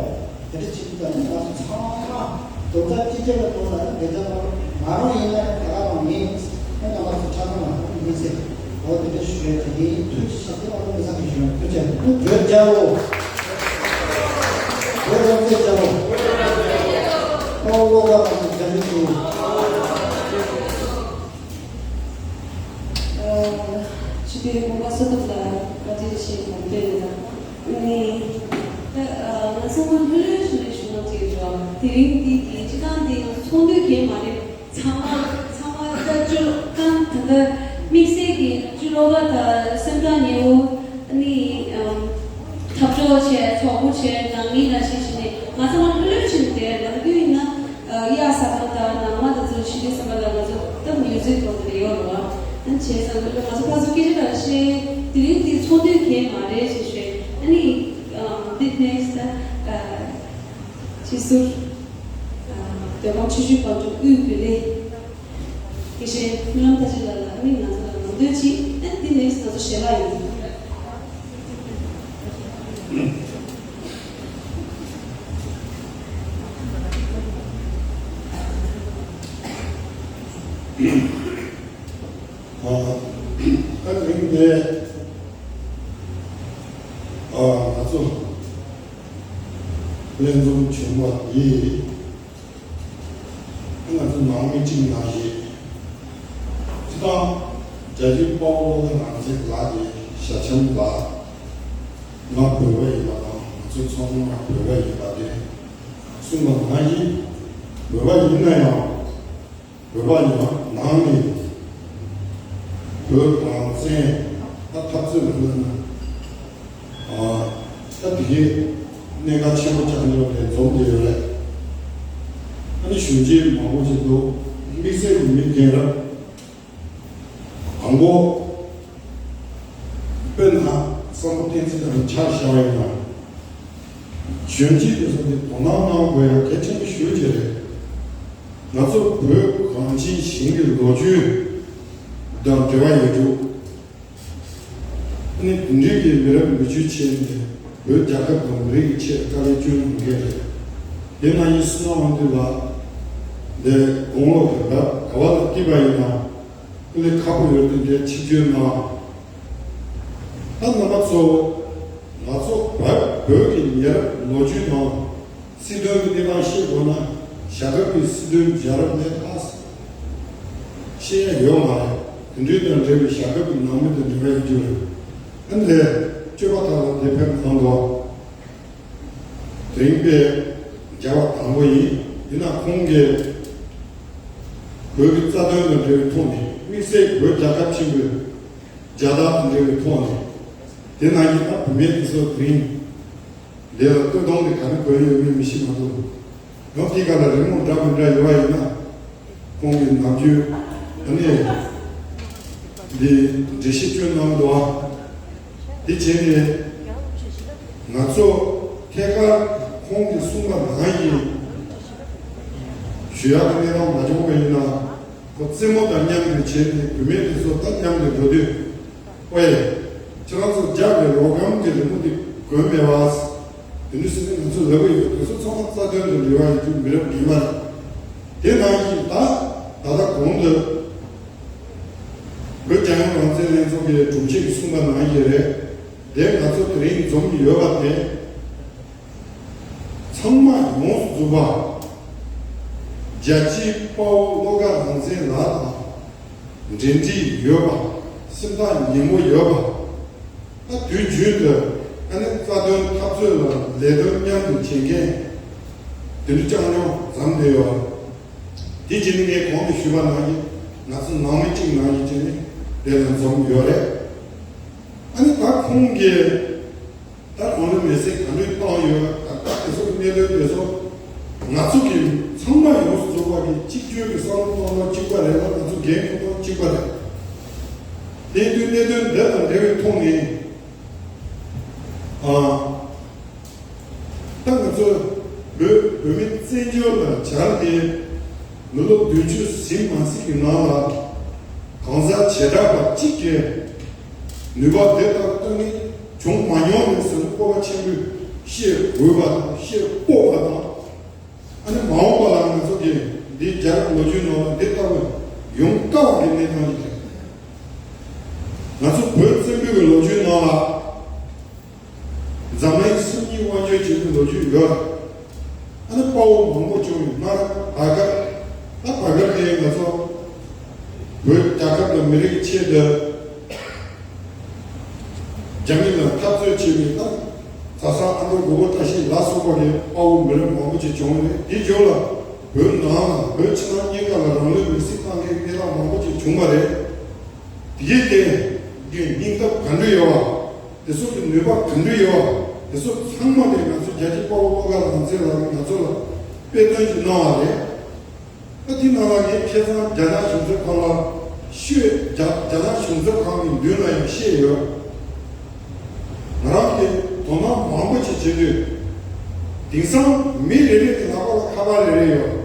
དེ་འདྲ་བྱེད་དུས་ཙམ་ནས་ང་ཚོ་ཚང་མ་རྡོག་རྩ་གཅིག་སྒྲིལ་གྱི་ཐོག་ལ་ནི་དེ་ལྟར་ང་རང་ཡིན་ན་ད་ག་རང་ཡིན། ཨེ་ང་རང་ཚོ་ཆ་ཚང་ང་རང་ཡིན་ཟེར། འོ་དེ་འདྲ་ཞུ་ཡ་དེ་ཡིན། ཐུགས་རྗེ་ཆེ། དེ་ང་རང་མི་ཚང་གི་ཞུ་ཡ་ཐུགས་རྗེ་ཆེ། བོད་རྒྱལ་ལོ། བོད་རང་བཙན་རྒྱལ་ལོ། དཔའ་བོ་བློ་དགའ་ལགས་ཀྱི་རྒྱལ་གླུ་ཞུ། ཨ། སྤྱི་འཐུས་སྐུ་ངོ་བསོད་སྟོབས་ལགས་བཀའ་དྲིན་ཆེ་ལམ་སྟོན་གནང་ནས། ད་ང་ཚང་མ་ལྷོད་ལྷོད་བྱས་ནས་ཞུ་ན་འགྲིག་འགྲོ། དེ་རིང་འདི་གི་སྤྱི་བཏང་འདི་ང་ཚོགས་འདུ་གས་མ་རེད། ཚང་མ་ཚང་མ་ད་ཅོ་གང་ད་ལྟ་དམིགས་བསལ་གྱི་ཅོ་བློ་དགའ་དང་སེམས་ཐག་ཉེ་བོ་ནི་འཐབ་གྲོགས་བྱས་ཚོགས་འཁོར་བྱས་ནང་མི་ལ་ཞིག་བྱས་ནས་ང་ཚང་མ་ལྷོད་ལྷོད་བྱས་ནས་བསྡད། ལམ་རྒྱུད་ཡིན་ན། ཨ། གཡག་ཟ་ཁང་དང་ནང་མ་དེ་ཚོ་ཕྱི་དྲོ་སེམས་པ་ལ་ང་ཚོ་སྟབས་ཉེས་ཚོད་གཏོང་གི་ཡོད་རེད་བ། ཨ་ནི་བྱས་ཙང་ང་ཚོ་ཕར་ཚུར་སྐད་ཆ་ལ་བཤད། དེ་རིང་འདི་ཚོགས་འདུ་གས་མ་རེད་ཅེས་བཤད། ཨ་ནི་ཨམ་འདི་next ད་ཨ་སྤྱི་ཟུར་ཨ་བོད་ཁམས་ཆུ་བཞི་སྒང་དྲུག་དབུས་བོད་གླེང་དགེ་བཤེས་སྨོན་ལམ་མཐར་ཕྱིན་ལགས་ལ་ཨ་ནི་ང་ཚོ་ལ་ལམ་སྟོན་ཅིག་ཨ་ནི་འདི་next ང་ཚོ་ཞལ་ལག་ཡིན། ཨ། ད་རིང་འདི་ཨ་ང་ཚོ་ལྷན་འཛོམས་བྱུང་བ་འདི་ང་ཚོ་ནང་མི་གཅིག་ནང་བཞིན་སྤྱི་བཏང་རྒྱལ་གཅེས་དཔའ་བོ་བློ་དགའ་རང་བཙན་ལགས་ཀྱི་ཞལ་ཆེམས་ལ། ང་བོད་པ་ཡིན་པ་དང་ང་ཚོ་ཚང་མ་བོད་པ་ཡིན་པ་དེ་གསུངས་པ་ནང་བཞིན་བོད་པ་ཡིན་ན་ཡང་བོད་པ་ཡིན་པ་ནང་ནས་བོད་རང་བཙན་ད་འཐབ་རྩོད་མི་ལ་ན་ཨ་ད་དེ་གའི་གནད་འགག་ཆེན་པོ་ཆགས་ཡོད་རེད། འཛོམས་བསྡད་ཡོད་རེད། ཨ་ནི་གཞོན་སྐྱེས་མང་པོ་ཞིག་འདུག་དམིགས་བསལ་གྱི་མི་རྒན་རབས། དང་པོ། དཔེར་ན་བསམ་བློ་གཏན་ཚིགས་དང་ཆ་བཞག་པ་ཡིན་ན། གཞོན་སྐྱེས་དེ་ཚོ་ནི་དོ་སྣང་གནང་དགོས་ཡ་གལ་ཆེན་པོ་ཞེ་པོ་ཅིག་རེད། ང་ཚོ་བོད་གངས་ཅན་ཞིང་གི་ལོ་རྒྱུས་དང་འབྲེལ་བ་ཡོད་རྒྱུ། ཨ་ནི་དེ་འདྲའི་གི་མི་རབས་མི་རྒྱུད་ཆེ་ནས་བོད་རྒྱལ་ཁབ་དང་མི་རིགས་ཀྱི་ཆེད་དཀའ་ལས་བསྐྱོན་ཡོང་མཁན་རེད། དེ་ན་ཡིན་སྲིད་ན་འོན་ཏེ་ལ་འདི་དགུང་ལོ་ག་ག་བ་ལ་སྐྱེས་པ་ཡིན་ན། ཀུན་ལེགས་ཁག་པོ་ཡོད་དེ་འདྲའི་ཆིབས་བསྒྱུར་གནང་། ད་རྣམ་པ་ཚོ། ང་ཚོ་བོད་བོད་ཀྱི་ཉེ་རབས་ལོ་རྒྱུས་ནང་སྲིད་དོན་གྱི་གནས་སྟངས་ཤེས་དགོས་ན་རྒྱ་གར་གྱི་སྲིད་དོན་རྒྱལ་རབས་ནས་ཕར་ཤེས་ཡ་ཡོད་མ་རེད། དེ་འདྲའི་དང་འབྲེལ་བའི་རྒྱ་གར་གྱི་ནང་མི་དང་འབྲེལ་བ་ཡོད་རྒྱུ་རེད། ཨ་ནི་དེ་སྤྱོད་པ་དག་ལ་དེ་ཕན་གནང་དོ། དེ་རིང་པས་རྒྱལ་བ་དང་པོ་ཡིན། ཡིན་ན་ཁོང་གིས་བོད་ཀྱི་རྩ་དོན་དང་འབྲེལ་བའི་ཐོག་ནས་དམིགས་བསལ་བོད་རྒྱལ་ཁབ་ཆེན་པོའི་རྒྱལ་དར་དང་འབྲེལ་བའི་ཐོག་ནས་དེ་ནང་བཞིན་ད་བུད་མེད་དེ་ཚོ་དེ་རིང་འདི་ལ་སྟོད་ཐུང་དེ་ག་རེ་གོན་ཡོད་མེད་མི་ཤེས་མ་གཏོགས། ཡང་དེའི་སྒང་ལ་རི་མོ་འདྲ་མི་འདྲ་ཡོད་པ་ཡིན་ན། ཁོང་གི་ནམ་རྒྱུན་ཨ་ནི་འདི་འགྲེལ་བཤད་བསྐྱོན་གནང་འདུག་ཨ། འདི་བྱས་ནས་ང་ཚོ་ཐད་ཀར་ཁོང་གིས་གསུངས་པ་ནང་བཞིན་ཞུ་ཡག་གི་གནས་སྟངས་མ་བྱུང་བ་ཡིན་ན། ཁོ་རྩེད་མོ་དང་མཉམ་དུ་བྱས་ནས་བུད་མེད་དེ་ཚོ་ད་མཉམ་དུ་འགྲོ་དུས། ཨོའེ། ཁྱེད་རང་ཚོ་རྒྱ་གི་རོགས་རམ་གྱི་རི་མོ་འདི་གོན་མེད་པ། དེ་འདྲ་ཟེར་ནས་ང་ཚོ་ལབ་ཀྱི་ཡོད། དེ་ཚོ་ཚང་མ་རྩ་དོན་དང་འབྲེལ་བ་ཡོད་རྒྱུ་མི་རབས་རྗེས་མ་རེད། དེ་ནང་བཞིན་ད་ད་ལྟ་གོང་དུ་བོད་རྒྱལ་ཡོངས་རང་བཙན་ལྷན་ཚོགས་ཀྱི་དྲུང་ཆེ་གིས་གསུངས་པ་ནང་བཞིན་རེད། དེ་ང་ཚོ་དེ་རིང་འཛོམས་ཡོད་པ་དེ། ཚང་མ་ཡོངས་སུ་རྫོགས་པ་རྒྱལ་གཅེས་དཔའ་བོ་བློ་དགའ་རང་བཙན་ལགས་དང་འབྲེལ་འདྲིས་ཡོད་པ། སེམས་ཐག་ཉེ་པོ་ཡོད་པ། ད་དུས་རྒྱུན་དུ་ཨ་ནི་རྩ་དོན་འཐབ་རྩོད་ལ་ལས་དོན་མཉམ་དུ་བྱེད་མཁན་དེ་འདྲ་རྐྱང་རྐྱང་འཛོམས་བསྡད་ཡོད་རེད། དེ་རྗེས་ནས་ངས་གོང་དུ་ཞུས་པ་ནང་བཞིན་ང་ཚོ་ནང་མི་གཅིག་ནང་བཞིན་བྱས་ནས་དེ་ལ་འཛོམས་ཡོད་རེད། ཨ་ནི་ད་ཁོང་གིས། ད་རང་ལུས་མེར་སྲེག་ག་འདྲ་བཏང་ཡོད། ད་ལྟ་དེ་ཚོ་གི་གནད་དོན་དེ་ཚོ་ང་ཚོ་གི་ཚང་མ་ཡོངས་སུ་རྫོགས་པ་གི་གཅིག་གྱུར་གྱི་བསམ་བློ་གཏོང་སྟངས་གཅིག་པ་རེད་ལ། ང་ཚོ་འགན་ཁུར་སྟངས་གཅིག་པ་རེད། དེ་དུས་གནད་དོན་འདི་དང་འབྲེལ་བའི་ཐོག་ནས། ཨ། ད་ང་ཚོ་བོད་བོད་མི་བཙན་བྱོལ་ལ་བཅར་ཏེ་མི་ལོ་བདུན་ཅུ་ཟིན་མ་ཟིན་གྱི་ནང་ལ་གང་ཟག་བྱེ་བྲག་པ་གཅིག་གིས་ནུས་པ་དེ་ལྟར་བཏོན་ནས། བྱུང་མ་མྱོང་རེད་ཟེར་ནས་སྤོབས་པ་ཆེན་པོས་བཤད་དགོས་པ་དང་བཤད་སྤོབས་པ་དང་། ཨ་ནི་མ་འོངས་པ་ལ་ང་ཚོ་གིས་འདི་རྒྱལ་རབས་ལོ་རྒྱུས་ནང་ལ་འདི་ལྟ་བུ་ཡོང་དཀའ་བ་གི་གནས་སྟངས་ཤིག་རེད། ང་ཚོ་བོད་བཙན་པོའི་ལོ་རྒྱུས་ནང་ལ། འཛམ་གླིང་སུམ་གཉིས་དབང་སྒྱུར་བྱེད་པའི་ལོ་རྒྱུས་ཡོད། ཨ་ནི་དཔའ་བོ་མང་པོ་བྱུང་ཡོད། སྔར་བར་སྐབས་ད་བར་སྐབས་དེ་ང་ཚོ་བོད་རྒྱལ་ཁབ་དང་མི་རིགས་ཆེད་དུ་རྒྱ་མི་ལ་འཐབ་རྩོད་བྱས་པའི་ད་ཛ་སག་ཨ་མདོ་མགོན་པོ་བཀྲ་ཤིས་ལ་སོགས་པ་གི་དཔའ་བོ་མི་རབས་མང་པོ་ཅིག་བྱུང་ཡོད། དེའི་རྗེས་ལ་བོད་ནང་ལ་བོད་ཕྱི་ནང་གཉིས་ཀ་ལ་རང་ལུས་མེར་སྲེག་བཏང་མཁན་གནས་སྟངས་མང་པོ་ཅིག་བྱུང་བ་རེད། དེ་གའི་དེ་གི་སྙིང་སྟོབས་ག་འདྲ་ཡོད་བ། དེ་ཚོ་གི་ནུས་པ་ག་འདྲ་ཡོད་བ། དེ་ཚོ་ཚང་མ་དེ་ང་ཚོ་རྒྱལ་གཅེས་དཔའ་བོ་བློ་དགའ་རང་བཙན་ལགས་ཀྱིས་ང་ཚོ་ལ་དཔེ་སྟོན་ཞིག་གནང་བ་རེད། ཨ་དེ་ནང་ལ་ངས་ཁ་སང་རྒྱ་ནག་གཞུང་ཚབ་ཁང་ལ་ཤོད། རྒྱ་རྒྱ་ནག་གཞུང་ཚབ་ཁང་གི་མདུན་ལ་ཡང་བཤད་ཡོད། ང་རང་གིས་དོ་སྣང་མང་པོ་ཅིག་བྱེད་དུས། དེང་སང་མི་རེ་རེ་གི་ལག་པ་ལ་ཁ་པར་རེ་རེ་ཡོད།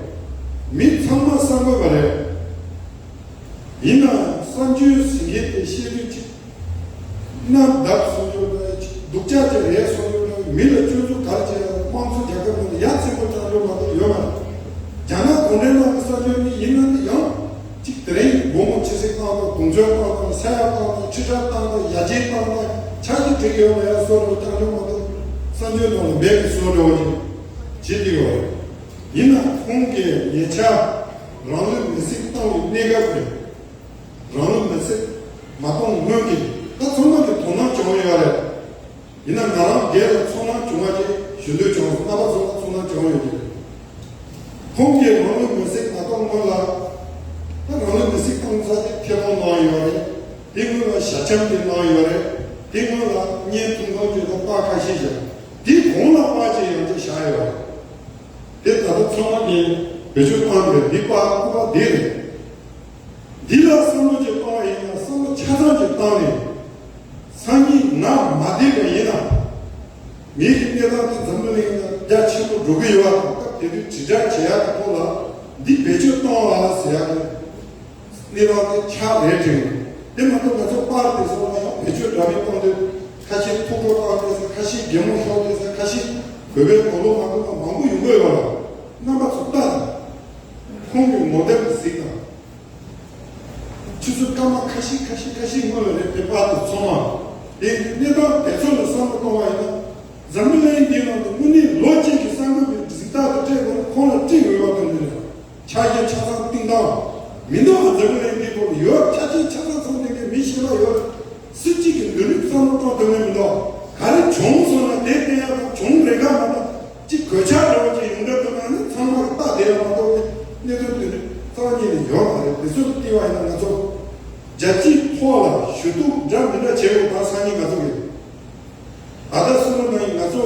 མི་ཚང་མ་གསར་འགོད་པ་རེད། ཡིན་ནའང་གསར་འགྱུར་ཟེར་མཁན་དེ་བཤད་དུས་གཅིག་གནའ་བདག་གསོ་རྒྱུ་དང་གཅིག་སྡུག་ཅག་ཅིག་རེད་གསོ་རྒྱུ་དང་། མི་ལ་སྐྱོན་འཛུགས་ག་རེ་བྱས་ཡང་དམངས་གཙོ་རྒྱལ་ཁབ་ནང་ལ་ཡ་མཚན་པོ་བཏང་རྒྱུ་མ་གཏོགས་ཡོད་མ་རེད། རྒྱ་ནག་གུང་ཁྲན་ཏང་གི་གསར་འགྱུར་ནི་ཡིན་ན་ནི་ཡང་གཅིག་དེ་རིང་སྒོར་མོ་ཕྱིར་བསྲེགས་བཏང་དང་། དུང་ཕྱུར་བཏང་དང་། ས་ཡ་བཏང་དང་། ཁྲི་ཕྲག་བཏང་དང་། ཡར་རྒྱས་བཏང་དང་། ཆ་ཞིག་བསྒྲིགས་ཡོད་ན་ཡང་བཟོ་འདྲ་བོ་བཏང་རྒྱུ་མ་གཏོགས་གསར་འགྱུར་ནང་ལ་མེད་པའི་བཟོ་འདྲ་བོ་ཞིག་བྱེད་ཀྱི་ཡོད་རེད། ཡིན་ནའང་ཁོང་གིས་ཉེ་ཆར་རང་ལུས་མེར་སྲེག་བཏང་བའི་གནས་སྐབས་དེ། རང་ལུས་མེར་སྲེག་མ་གཏོང་སྔོན་གྱི་ད་ཚང་མ་གི་དོ་སྣང་བྱུང་ཡོད་རེད། ཡིན་ན་ང་རང་སྒེར་ལ་ཚོར་སྣང་བྱུང་བ་ཅིག་ཞུ་འདོད་བྱུང་། རྣམ་པ་ཚོ་ལ་ཚོར་སྣང་བྱུང་ཡོད་ཀྱི་རེད། ཁོང་གིས་རང་ལུས་མེར་སྲེག་མ་གཏོང་སྔོན་ལ། ད་རང་ལུས་མེར་སྲེག་བཏང་ཚར་ཏེ་ཐད་གཏོང་གནང་ཡོད་རེད། དེ་སྔོན་ལ་ཞལ་འཆམ་དེ་གནང་ཡོད་རེད། དེ་སྔོན་ལ་བརྙན་ཐུང་ཐུང་ཅིག་དང་པར་ཁ་ཤས་བཞག་དེ་གོང་ལ་པར་ཅིག་ཡང་ཅིག་བཞག་ཡོད་རེད། དེ་ད་ལྟ་ཚང་མ་གིས་བེད་སྤྱོད་བཏང་གི་རེད། འདི་པར་སྐུ་པར་འདི་རེད། འདི་ལ་བསམ་བློ་ཅིག་གཏོང་བ་ཡིན་ན། བསམ་བློ་ཆ་ཚང་ཅིག་བཏང་ནས། སང་ཉིན་ང་མ་བསྡད་པ་ཡིན་ན། ངེད་ཀྱི་གནས་སྟངས་དེ་འཛམ་བུ་གླིང་ལ་རྒྱ་ཆེན་པོ་འགྲོ་གི་ཡོད་པ་དང་། སྐབས་དེ་དུས་དྲིལ་བསྒྲགས་བྱེད་ཡག་གི་ཐོག་ལ་འདི་བེད་སྤྱོད་གཏོང་བ་ཟེར་ཡག་གི་གནས་སྟངས་དེ་ཆགས་རེད་དྲན། དེ་མ་གཏོགས་ང་ཚོ་པར་དེ་ཚོ་ལ་ཡང་བེད་སྤྱོད་འདྲ་མིན་གཏོང་དུས། ཁ་ཤས་ཐུགས་སྤྲོ་བཏང་བསྡད་ས། ཁ་ཤས་གད་མོ་ཤོར་བསྡད་ས། ཁ་ཤས་བོད་པའི་གོ་ལོག་མ་གོ་བ་མང་པོ་ཡོང་གི་ཡོད་པ་ལ། རྣམ་པ་ཚོ་ལྟ་དང་། ཁོང་གི་ངོ་དེབ་གཟིགས་དང་། ཆུ་ཚོད་སྐར་མ་ཁ་ཤས་ཁ་ཤས་ཁ་ཤས་སྔོན་ལ་རེད། དེ་པར་དེ་ཚང་མ། དེ་གནས་སྟངས་དེ་ཚོ་ལ་བསམ་བློ་གཏོང་བ་ཡིན་ན། འཛམ་བུ་གླིང་འདི་ནང་དུ་དངོས་གནས་ལོ་གཅིག་གི་གསར་འགོད་པའི་གཟིགས་རྟགས་དེ་སྤྲད་དགོས་ན་ཁོང་ལ་སྤྲད་འོས་པ་དང་འདི་ལ། ཆ་རྐྱེན་ཆ་ཚང་བཏིང་སྟངས་མི་འདུག་ག་འཛམ་བུ་གླིང་འདིའི་ཐོག་ལ་ཡོད། ཆ་རྐྱེན་ཆ་ཚང་ཚང་བསྡད་མཁན་མི་ཤེས་པ་ཡོད། སུ་གཅིག་གིས་འདི་རིགས་བསམ་བློ་གཏོང་ཐུབ་མཁན་མི་འདུག་ག་རེ་བྱུང་སོང་ན་དེ་བསྟན་ཡག་དང་། བྱུང་རེད་ག་མ་གཏོགས་གཅིག་གོད་ཆག་འདྲ་བོ་ཅིག་ཡོང་འདྲ་འདུག་ན་ནི་ཚང་མ་གིས་ལྟ་བསྡད་ཡག་མ་གཏོགས་ནི་གནད་དོན་དེ་ནི་རྩ་བ་ཉིད་ནས་ཡོད་མ་རེད། དེ་ཚོ་བལྟས་པ་ཡིན་ན་ང་ཚོ་རྒྱལ་སྤྱིའི་ཐོག་ལ་ཞུ་གཏུག་འདྲ་མི་འདྲ་བྱེད་དགོས། ད་སང་ཉིན་ང་ཚོ་གིས། ད་ལྟ་སུ་ལ་ན་ཡིན། ང་ཚོ་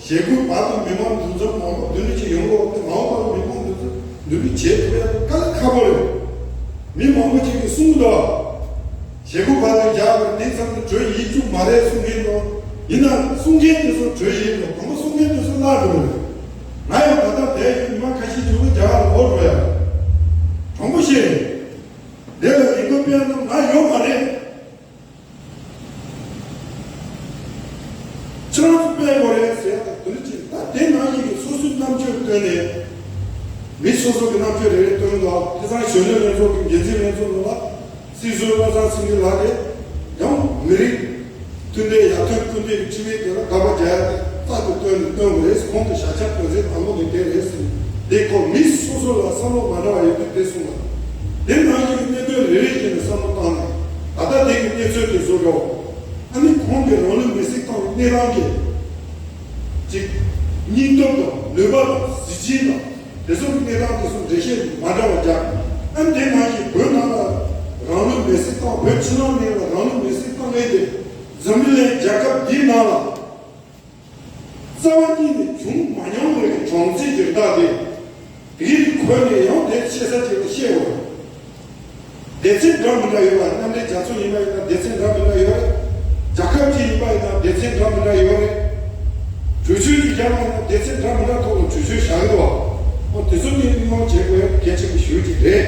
ཞེ་དགུ་བར་དུ་མི་མང་འདུ་འཛོམས་མང་པོ་འདི་འདྲ་ཅིག་ཡོང་གི་ཡོད་དེ། མ་འོངས་པར་མི་མང་འདུ་འཛོམས་འདི་འདྲ་བྱེད་ཐུབ་ཡག་དཀའ་ལས་ཁག་པོ་རེད། མི་མང་པོ་ཅིག་གིས་གསུངས་འདུག་ཞེ་དགུ་བར་དུ་རྒྱག་པར་འདི་ཙམ་དུ་གྲོས་ཡིན་རྒྱུ་མ་རེད་གསུང་མཁན་དང་། ཡིན་ན་གསུང་མཁན་དེ་ཚོ་གྲོས་ཡིན་དང་། དང་པོ་གསུང་མཁན་དེ་ཚོ་བརླག་འགྲོ་གི་རེད། ང་ཡང་ད་ལྟ་བསྡད་ཡོད། མི་མང་ཁ་ཤས་ཅིག་ལ་རྒྱ་གར་ལ་འོ་འགྲོ་ཡ། དྲང་པོ་བཤད། འདི་ལ་ལས་འགུལ་སྤེལ་ན་ང་ཡོད་མ་རེད། ཁྱེད་རང་ཚོ་སྤེལ་དགོས་རེད་ཟེར་ཡག་དང་། དེ་འདྲ་ཅིག་ད་དེ་ནང་བཞིན་གྱི་སོ་སོའི་རྣམ་དཔྱོད་བཏོན་ནས། མི་སོ་སོ་གི་རྣམ་དཔྱོད་རེ་རེ་བཏོན་འདུག་དེང་སང་གཞོན་ནུ་ལྷན་ཚོགས་ཀྱི་འགན་འཛིན་ལྷན་ཚོགས་ནང་ལ་སྲིད་ཟུར་བློ་བཟང་སེང་གེ་ལགས་དེ་ཡང་མི་རིགས་མཐུན་སྒྲིལ། ཡར་ཐོན་སྐུལ་འདེད་ཀྱི་ཁྲིམས་ཡིག་དེ་ལ་དགག་པ་རྒྱག་ཡག་དེ་རྩ་དེ་བཏོན་ནས་བཏོན་དགོས་རེད། ཁོང་གི་ཞལ་ཆ་བཏོན་ཚེ་དང་པོ་ནས་དེ་རེད་ཟེར། དེ་ཁོ་མི་སོ་སོ་ལ་བསམ་བློ་མ་འདྲ་བ་ཡོད་དུས་དེ་གསུངས་པ། དེ་ནང་བཞིན་གྱི་གནད་དོན་རེ་རེ་བཞིན་ནས་བསམ་བློ་བཏང་ནས། ད་ལྟ་དེ་གི་གནས་ཚུལ་དེ་བཟོ་འདྲ་བོ། ཨ་ནི་ཁོང་གིས་རང་ལུས་མེར་སྲེག་བཏང་བའི་གནས་སྟངས་ཀྱི་ཅིག་སྙིང་སྟོབས་དང་ནུས་པ་དང་གཟི་བརྗིད་དང་། དེ་ཚོ་གི་གནས་སྟངས་དེ་ཚོ་འགྲེལ་བཤད་མ་འདྲ་བ་རྒྱག་ཨ་ནི་དེ་ནང་བཞིན་བོད་ནང་ལ་རང་ལུས་མེར་སྲེག་བཏང་། བོད་ཕྱི་ནང་གཉིས་ལ་རང་ལུས་མེར་སྲེག་བཏང་མཁན་དེ་འཛམ་བུ་གླིང་རྒྱལ་ཁབ་འདིའི་ནང་ལ། རྩ་བ་ཉིད་ནས་བྱུང་མ་མྱོང་བའི་གྲངས་ཚད་ཀྱི་རྟགས་དེ། དེའི་ཁོ་ནས་ཡང་དེ་ཆེ་ས་ཅིག་ལ་བཤད་འོང་། སྡེ་ཚན་འདྲ་མི་འདྲ་ཡོད་པ། མཉམ་འབྲེལ་རྒྱལ་ཚོགས་ཡིན་པ་ཡིན་ན་སྡེ་ཚན་འདྲ་མི་འདྲ་ཡོད་རེད། རྒྱལ་ཁབ་ཅིག་ཡིན་པ་ཡིན་ན་སྡེ་ཚན་འདྲ་མི་འདྲ་ཡོད་རེད། གྲོས་ཆོད་ཅིག་བཞག་པ་ཡིན་ན་སྡེ་ཚན་འདྲ་མི་འདྲ་ཐོག་ལ་གྲོས་ཆོད་བཞག་གི་འདུག་བ། འོ་དེ་ཚོ་ནི་མི་མང་བྱེད་དགོས་ཡ་གལ་ཆེན་པོ་ཞེ་པོ་ཅིག་རེད།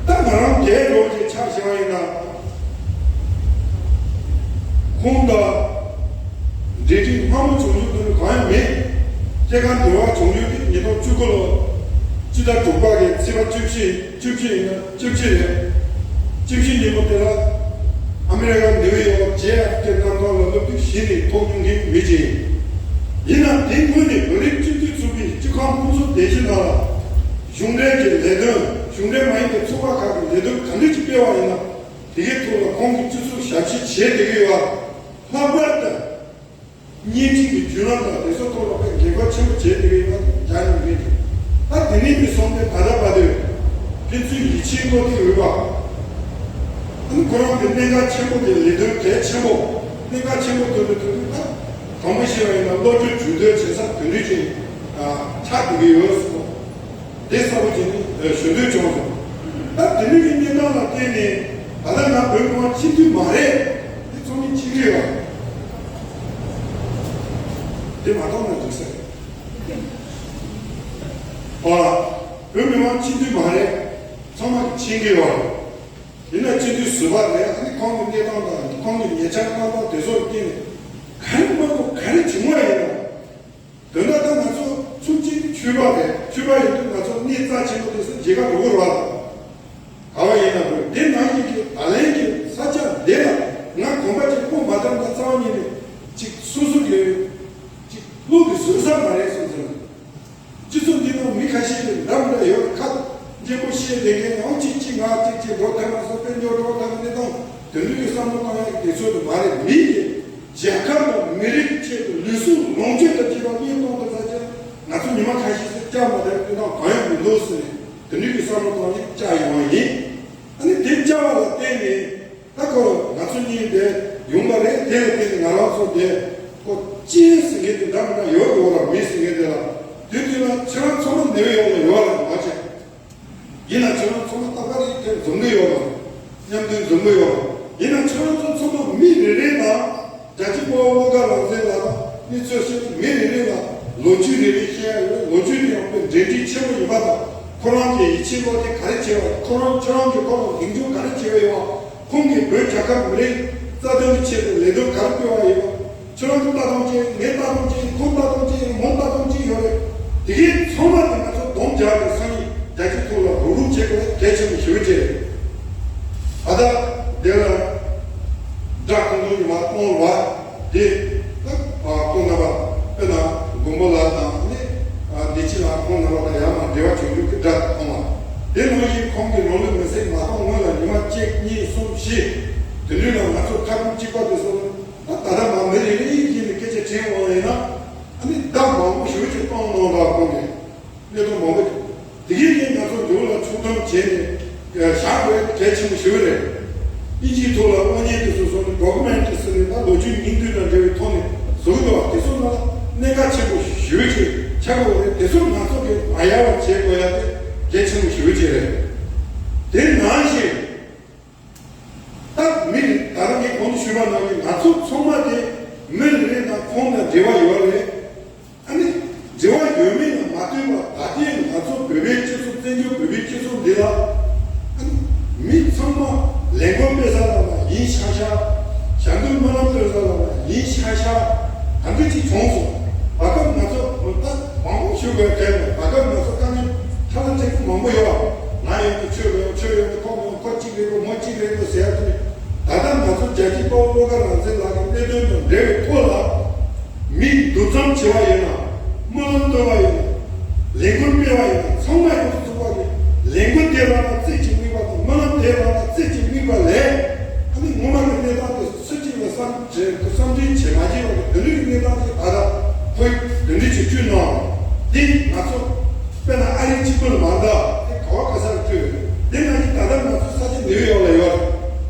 ད་ང་རང་རྒྱལ་ལོ་ཅིག་ཆ་བཞག་པ་ཡིན་ན། ཁོང་དང་ ཕྲ་མོ་བྱུང་རྒྱུ་དེ་ནི་གང་ཡང་མེད། སྐྱེ་ཁམས་འགྱུར་བ་བྱུང་རྒྱུ་དེ་ཉིས་སྟོང་བཅུ་དགུ་ལོ་སྤྱི་ཟླ་དྲུག་པ་གི་ཚེས་པ་བཅུ་བཞི་བཅུ་བཞི་ཡིན་ན་བཅུ་བཞི་རེད། བཅུ་བཞི་ཉིན་མོ་དེ་ལ་ཨ་མི་རི་ཀ་ནིའུ་ཡོག་ཇེ་ཨེཕ་ཀེ་གནམ་ཐང་ལ་སློབ་དུས་གཞི་ནས་ཐོག་མྱོང་མཁན་མི་ཅིག་ཡིན། ཡིན་ན་དེ་སྔོན་ནས་བོད་རིགས་སྤྱི་མཐུན་ཚོགས་པའི་སྤྱི་ཁང་ཁོངས་སུ་བསྡད་ཕྱིན་ནང་ལ་གཞུང་འབྲེལ་གྱི་ལས་དོན་གཞུང་འབྲེལ་མ་ཡིན་པའི་ཚོགས་པ་ཁག་གི་ལས་དོན་ག་འདྲ་ཅིག་སྤེལ་བ་ཡིན་ན་དེ་གའི་ཐོག་ལ་ཁོང་གིས་སྤྱི་ཚོགས་ཞབས་ཕྱི་བྱེད་བསྡད་ཀྱི་ཡོད། ལྷག་པར་དུ། བརྙན་འཕྲིན་གྱི་བརྒྱུད་ལམ་དང་དེ་ཚོ་ཐོག་ལ་དཔེ་འགན་ཁུར་ཆེན་པོ་བྱས་བསྡད་ཀྱི་ཡོད་པ་རྒྱ་ནག་མི་རིགས་ད་དེ་ནས་མི་སོང་སྟེ་ད་ལྟ་བར་དུ་ཕན་ཚུན་ཡིད་ཆེས་བློ་གཏད་འོས་པ། ཨ་ནི་ཁོ་རང་གི་གནད་འགག་ཆེན་པོ་དེ་ལས་དོན་གལ་ཆེན་པོ་གནད་འགག་ཆེན་པོ་དོན་དུ་ཐུག་དུས་ད་དང་པོ་ཤེས་པ་ཡིན་ན་བློ་གྲོས་གྲོས་བསྡུར་བྱེད་ས་དོན་འགྲུབ་ཅིག་ཆགས་བསྡད་ཀྱི་ཡོད་སོང་། དེ་གསལ་པོ་བྱས་ནས་ཞུ་འདོད་བྱུང་སོང་། ད་དེ་རིང་གི་གནས་སྟངས་ལ་བརྟེན་ནས་ད་ལྟ་ང་བོད་མི་མང་སྤྱི་འཐུས་མ་རེད། དེ་ཚོགས་མི་སྤྱི་འཐུས་ལ་དེ་མ་གཏོགས་ན་འགྲིག་ས་རེད། ཨ། བོད་མི་མང་སྤྱི་འཐུས་མ་རེད། ཚང་མ་ཕྱིན་གྱི་ཡོད་རེད། ཡིན་ན་སྤྱི་འཐུས་ཟུར་པ་རེད། ཨ་ནི་ཁོང་གི་གནས་སྟངས་དང་ཁོང་གི་ཉེ་ཆར་གནས་སྟངས་དེ་ཚོ་ལ་བརྟེན་ནས་ག་རེ་མ་གཏོགས་ག་རེ་བྱུང་བ་ཡིན་ན། དོན་དག་ད་ང་ཚོ་ཚུགས་གཅིག་ཆོས་པ་རེད། ཆོས་པ་ཡིན་དུས་ང་ཚོ་གནས་རྩ་ཆེན་པོ་དེ་ཚོ་མཇལ་ཁ་འགྲོ་གི་རེད་བ། ག་བ་ཡིན་ན་དགོས་དེ་ནང་བཞིན་གྱི་ད་ལན་གྱི་ས་ཆ་འདི་ལ་ང་གོམ་པ་གཅིག་སྤོ་མ་ཐུབ་ན་རྩ་བ་ཉིད་ནས་གཅིག་སོ་སོ་གི་གཅིག་བློ་གི་ཟུར་ཟ་མ་རེད་སོང་ཙང་། སྤྱི་ཚོགས་འདི་ནང་མི་ཁ་ཤས་ཀྱི་འདྲ་མི་འདྲ་ཡོད་ཁ་མཉེས་པོ་བཤད་བསྡད་མཁན་ཡང་གཅིག་གཅིག་ང་གཅིག་གཅིག་འགྲོ་ཐབས་མ་སོང་དཔལ་འབྱོར་འགྲོ་ཐབས་གནས་སྟངས་དོན་དུ་ཡོད་བསམ་བློ་བཏང་ཡག་གི་དུས་ཚོད་དུ་མ་རེད། མི་ཡིས་རྒྱལ་ཁབ་དང་མི་རིགས་ཆེད་དུ་ལུས་ཟུངས་ལོངས་སྤྱོད་དང་བཅས་པ་གཉེར་གཏོང་དུ་ས་ཆ་ང་ཚོ་ཉི་མ་ཁ་ཤས་སུ་བཅར་མ་ཐུབ་དུས་དང་གང་ཡང་མི་འདུག་ཟེར་ནས་དོན་དུ་ཡོད་བསམ་བློ་བཏང་ནས་བཅར་ཡོང་བ་ཡིན། ཨ་ནི་དེ་བཅར་བ་ལ་བརྟེན་ནས། ད་ཁོ་ང་ཚོ་གཉིས་དེ་ཡོང་བ་རེད། དེ་ལ་བརྟེན་ནས་ང་རང་ཚོ་དེ་ཁོ་ཅི་ཟེར་མཁན་དེ་འདྲ་མི་འདྲ་ཡོད་དགོས་ལ་མི་ཟེར་མཁན་དེ་ལ་དུས་དུས་ལ་ཁྱེད་རང་ཚོ་ལ་ནད་ཡོད་ལ་ཡོད་ལ་མ་བྱེད། ཡིན་ན་ཁྱེད་རང་ཚོ་ལ་ལྟ་བ་རེ་དེ་འཛོམས་གི་ཡོད་ལ་མཉམ་དུ་འཛོམས་གི་ཡོད་ལ་ཡིན་ན་ཁྱེད་རང་ཚོ་ཚང་མ་མི་རེ་རེ་ལ་རྒྱལ་གཅེས་དཔའ་བོ་བློ་དགའ་རང་བཙན་ལགས་ལ་གནས་ཚུལ་ཤེས་ནས་མི་རེ་རེ་ལ་ལོ་རྒྱུས་རེ་རེ་བཤད་ཡ་ཡོད། ལོ་རྒྱུས་དེ་ཡང་དཔེ་འབྲེལ་འདྲིས་ཆེན་པོ་ཡིན་པ་དང་ཁོ་རང་གི་ཡིད་ཆེས་བློ་དེ་ག་རེ་བྱས་པ་ཁོ་རང་ཁྱེད་རང་གི་ཁོ་རང་གདེང་འཇོག་ག་རེ་བྱས་པ་ཡོད་པ། ཁོང་གིས་བོད་རྒྱལ་ཁབ་མི་རིགས་རྩ་དོན་གྱི་ཆེད་དུ་ལས་དོན་ག་རེ་སྤེལ་བ་ཡིན་པ། ཁྱོད་རང་གི་ལྟ་སྟངས་ཅི་ཡིན། ངའི་ལྟ་སྟངས་ཅི་ཡིན། ཁོང་ལྟ་སྟངས་ཅི་ཡིན། མོའི་ལྟ་སྟངས་ཅི་ཡོད་རེད། དེ་གའི་ཚང་མ་དེ་ང་ཚོ་སྡོམ་རྒྱག་གི་སང་ཉིན་རྒྱལ་སྤྱིའི་ཐོག་ལ་རུབ་རུབ་བྱེད་དགོས་གལ་ཆེན་པོ་ཞེ་པོ་ཅིག་རེད། ད་ལྟ་དེ་ལ་དགྲ་ཁོང་ཚོ་ཉི་མ་གཏོང་བ་དེ་ད་ཁོང་རྣམ་པ་དཔེར་ན་མགོན་པོ་ལགས་དང་ནི་བདེ་སྐྱིད་ལགས་ཁོང་རྣམ་པ་དང་ཡང་ན་འབྲེལ་བ་བྱུང་རྒྱུ་གི་དགྲ་གཏོང་བ་དེ་ནང་བཞིན་ཁོང་གི་རང་ལུས་མེར་སྲེག་མ་གཏོང་སྔོན་ལ་ཉི་མ་གཅིག་གཉིས་གསུམ་བཞི་དེ་འདྲའི་ནང་ང་ཚོ་ཁ་ཁུག་གཅིག་པ་དེ་ཚོ། ད་ད་ལྟ་མ་མི་རེ་རེ་ཡིན་ནས་སྐད་ཆ་དྲན་འོང་ཡིན་ན་ཨ་ནི་ཟླ་མང་པོ་ཞེ་པོ་ཅིག་གཏོང་གནང་བ་ཁོང་གིས་གནད་དོན་མང་པོ་ཅིག་དེ་གའི་རྐྱེན་ང་ཚོ་མདུན་ལ་ཚུགས་ཐབས་བྱས་ནས་བཞག་དགོས་གལ་ཆེན་པོ་ཞེ་པོ་རེད། ཨིན་ཇིའི་ཐོག་ལ་དངོས་གནས་དེ་ཚོ་བཟོ་ནས་ཌོ་ཀུ་མེན་ཊི་ཟེར་ནས་ད་ལོ་རྒྱུས་སྙིང་བསྡུས་དང་འབྲེལ་བའི་ཐོག་ནས་བཟོ་གི་འདུག་བ། དེ་ཚོ་ནང་ལ་གནད་འགག་ཆེན་པོ་ཞེ་པོ་ཅིག་ཆགས་ཀྱི་ཡོད་རེད། དེ་ཚོ་ང་ཚོ་གིས་མ་ཡལ་བ་བྱེད་དགོས་ཡ་དེ་གལ་ཆེན་པོ་ཞེ་པོ་ཅིག་རེད། དེ་ནང་བཞིན། ད་མི་རེ་ད་རང་གིས་གོང་དུ་ཞུས་པ་ནང་བཞིན་ང་ཚོ་ཚང་མ་དེ་མི་རེ་རེ་དང་ཁོང་དང་འབྲེལ་བ་ཡོད་རེད། ཨ་ནི་འབྲེལ་བ་ཡོད་མེད་ལ་མ་ལྟོས་པར་ད་ལྟའི་ང་ཚོ་བོད་པའི་སྤྱི་ཚོགས་བཙན་བྱོལ་བོད་པའི་སྤྱི་ཚོགས་འདི་ལ་ཨ་ནི་མི་ཚང་མ་ལས་འགུལ་སྤེལ་ས་ལ་ཡིན་ཤག་ཤག་ཞལ་འདོན་སྨོན་ལམ་སྤེལ་ས་ལ་ཡིན་ཤག་ཤག་ད་འདི་ཅིག་བྱུང་སོང་། བར་སྐབས་ང་ཚོ་ད་མང་པོ་ཞུ་དགོས་གལ་མེད། བར་སྐབས་ང་ཚོ་དཀའ་ངལ་ཁ་ལ་ཁྲེགས་པོ་མང་པོ་ཡོད། ང་ཡོང་དུས་ཁྱོད་ཡོང་ཁྱོད་ཡོང་དུས་ཁོ་མ་ཡོང་ཁོ་གཅིག་རེད་འགྲོ་མོ་གཅིག་རེད་འགྲོ་ཟེར་ཡ་དེ་ནི་ད་ལྟ་ང་ཚོ་རྒྱལ་གཅེས་དཔའ་བོ་བློ་དགའ་རང་བཙན་ལགས་ཀྱི་གནད་དོན་དང་འབྲེལ་བའི་ཐོག་ལ་མི་འདུ་འཛོམས་བྱེད་པ་ཡིན་ན་སྨོན་ལམ་བཏབ་པ་ཡིན་ན་ལས་འགུལ་སྤེལ་བ་ཡིན་ན་ཚང་མ་ཡོངས་སུ་རྫོགས་པ་གི་ལས་འགུལ་དེ་རང་ལ་རྩེ་གཅིག་དམིགས་པ་དང་སྨོན་ལམ་དེ་རང་ལ་རྩེ་གཅིག་དམིགས་པ་ལས་ཨ་ནི་ངོ་མ་གི་གནས་སྟངས་དེ། སུ་གཅིག་ལ་བསམ་བྱས་བསམ་འདུན་བྱེད་མ་བྱེད་པ་གི་དོན་རིག་གནས་སྟངས་ཀྱི་ཨ་ར་ཁོས་དོན་རིག་ཅིག་བསྐྲུན་གནང་། འདི་ང་ཚོ་དཔེར་ན་ཨ་རི་གཅིག་པུ་ལ་མ་གཏོགས་དེ་ག་བ་ག་ས་ལ་བསྐྲུན་ཡོད། འདི་ང་ཚོ་ད་ལྟ་ང་ཚོ་ས་ཆ་ནེའུ་ཡོག་ལ་ཡོད་རེད།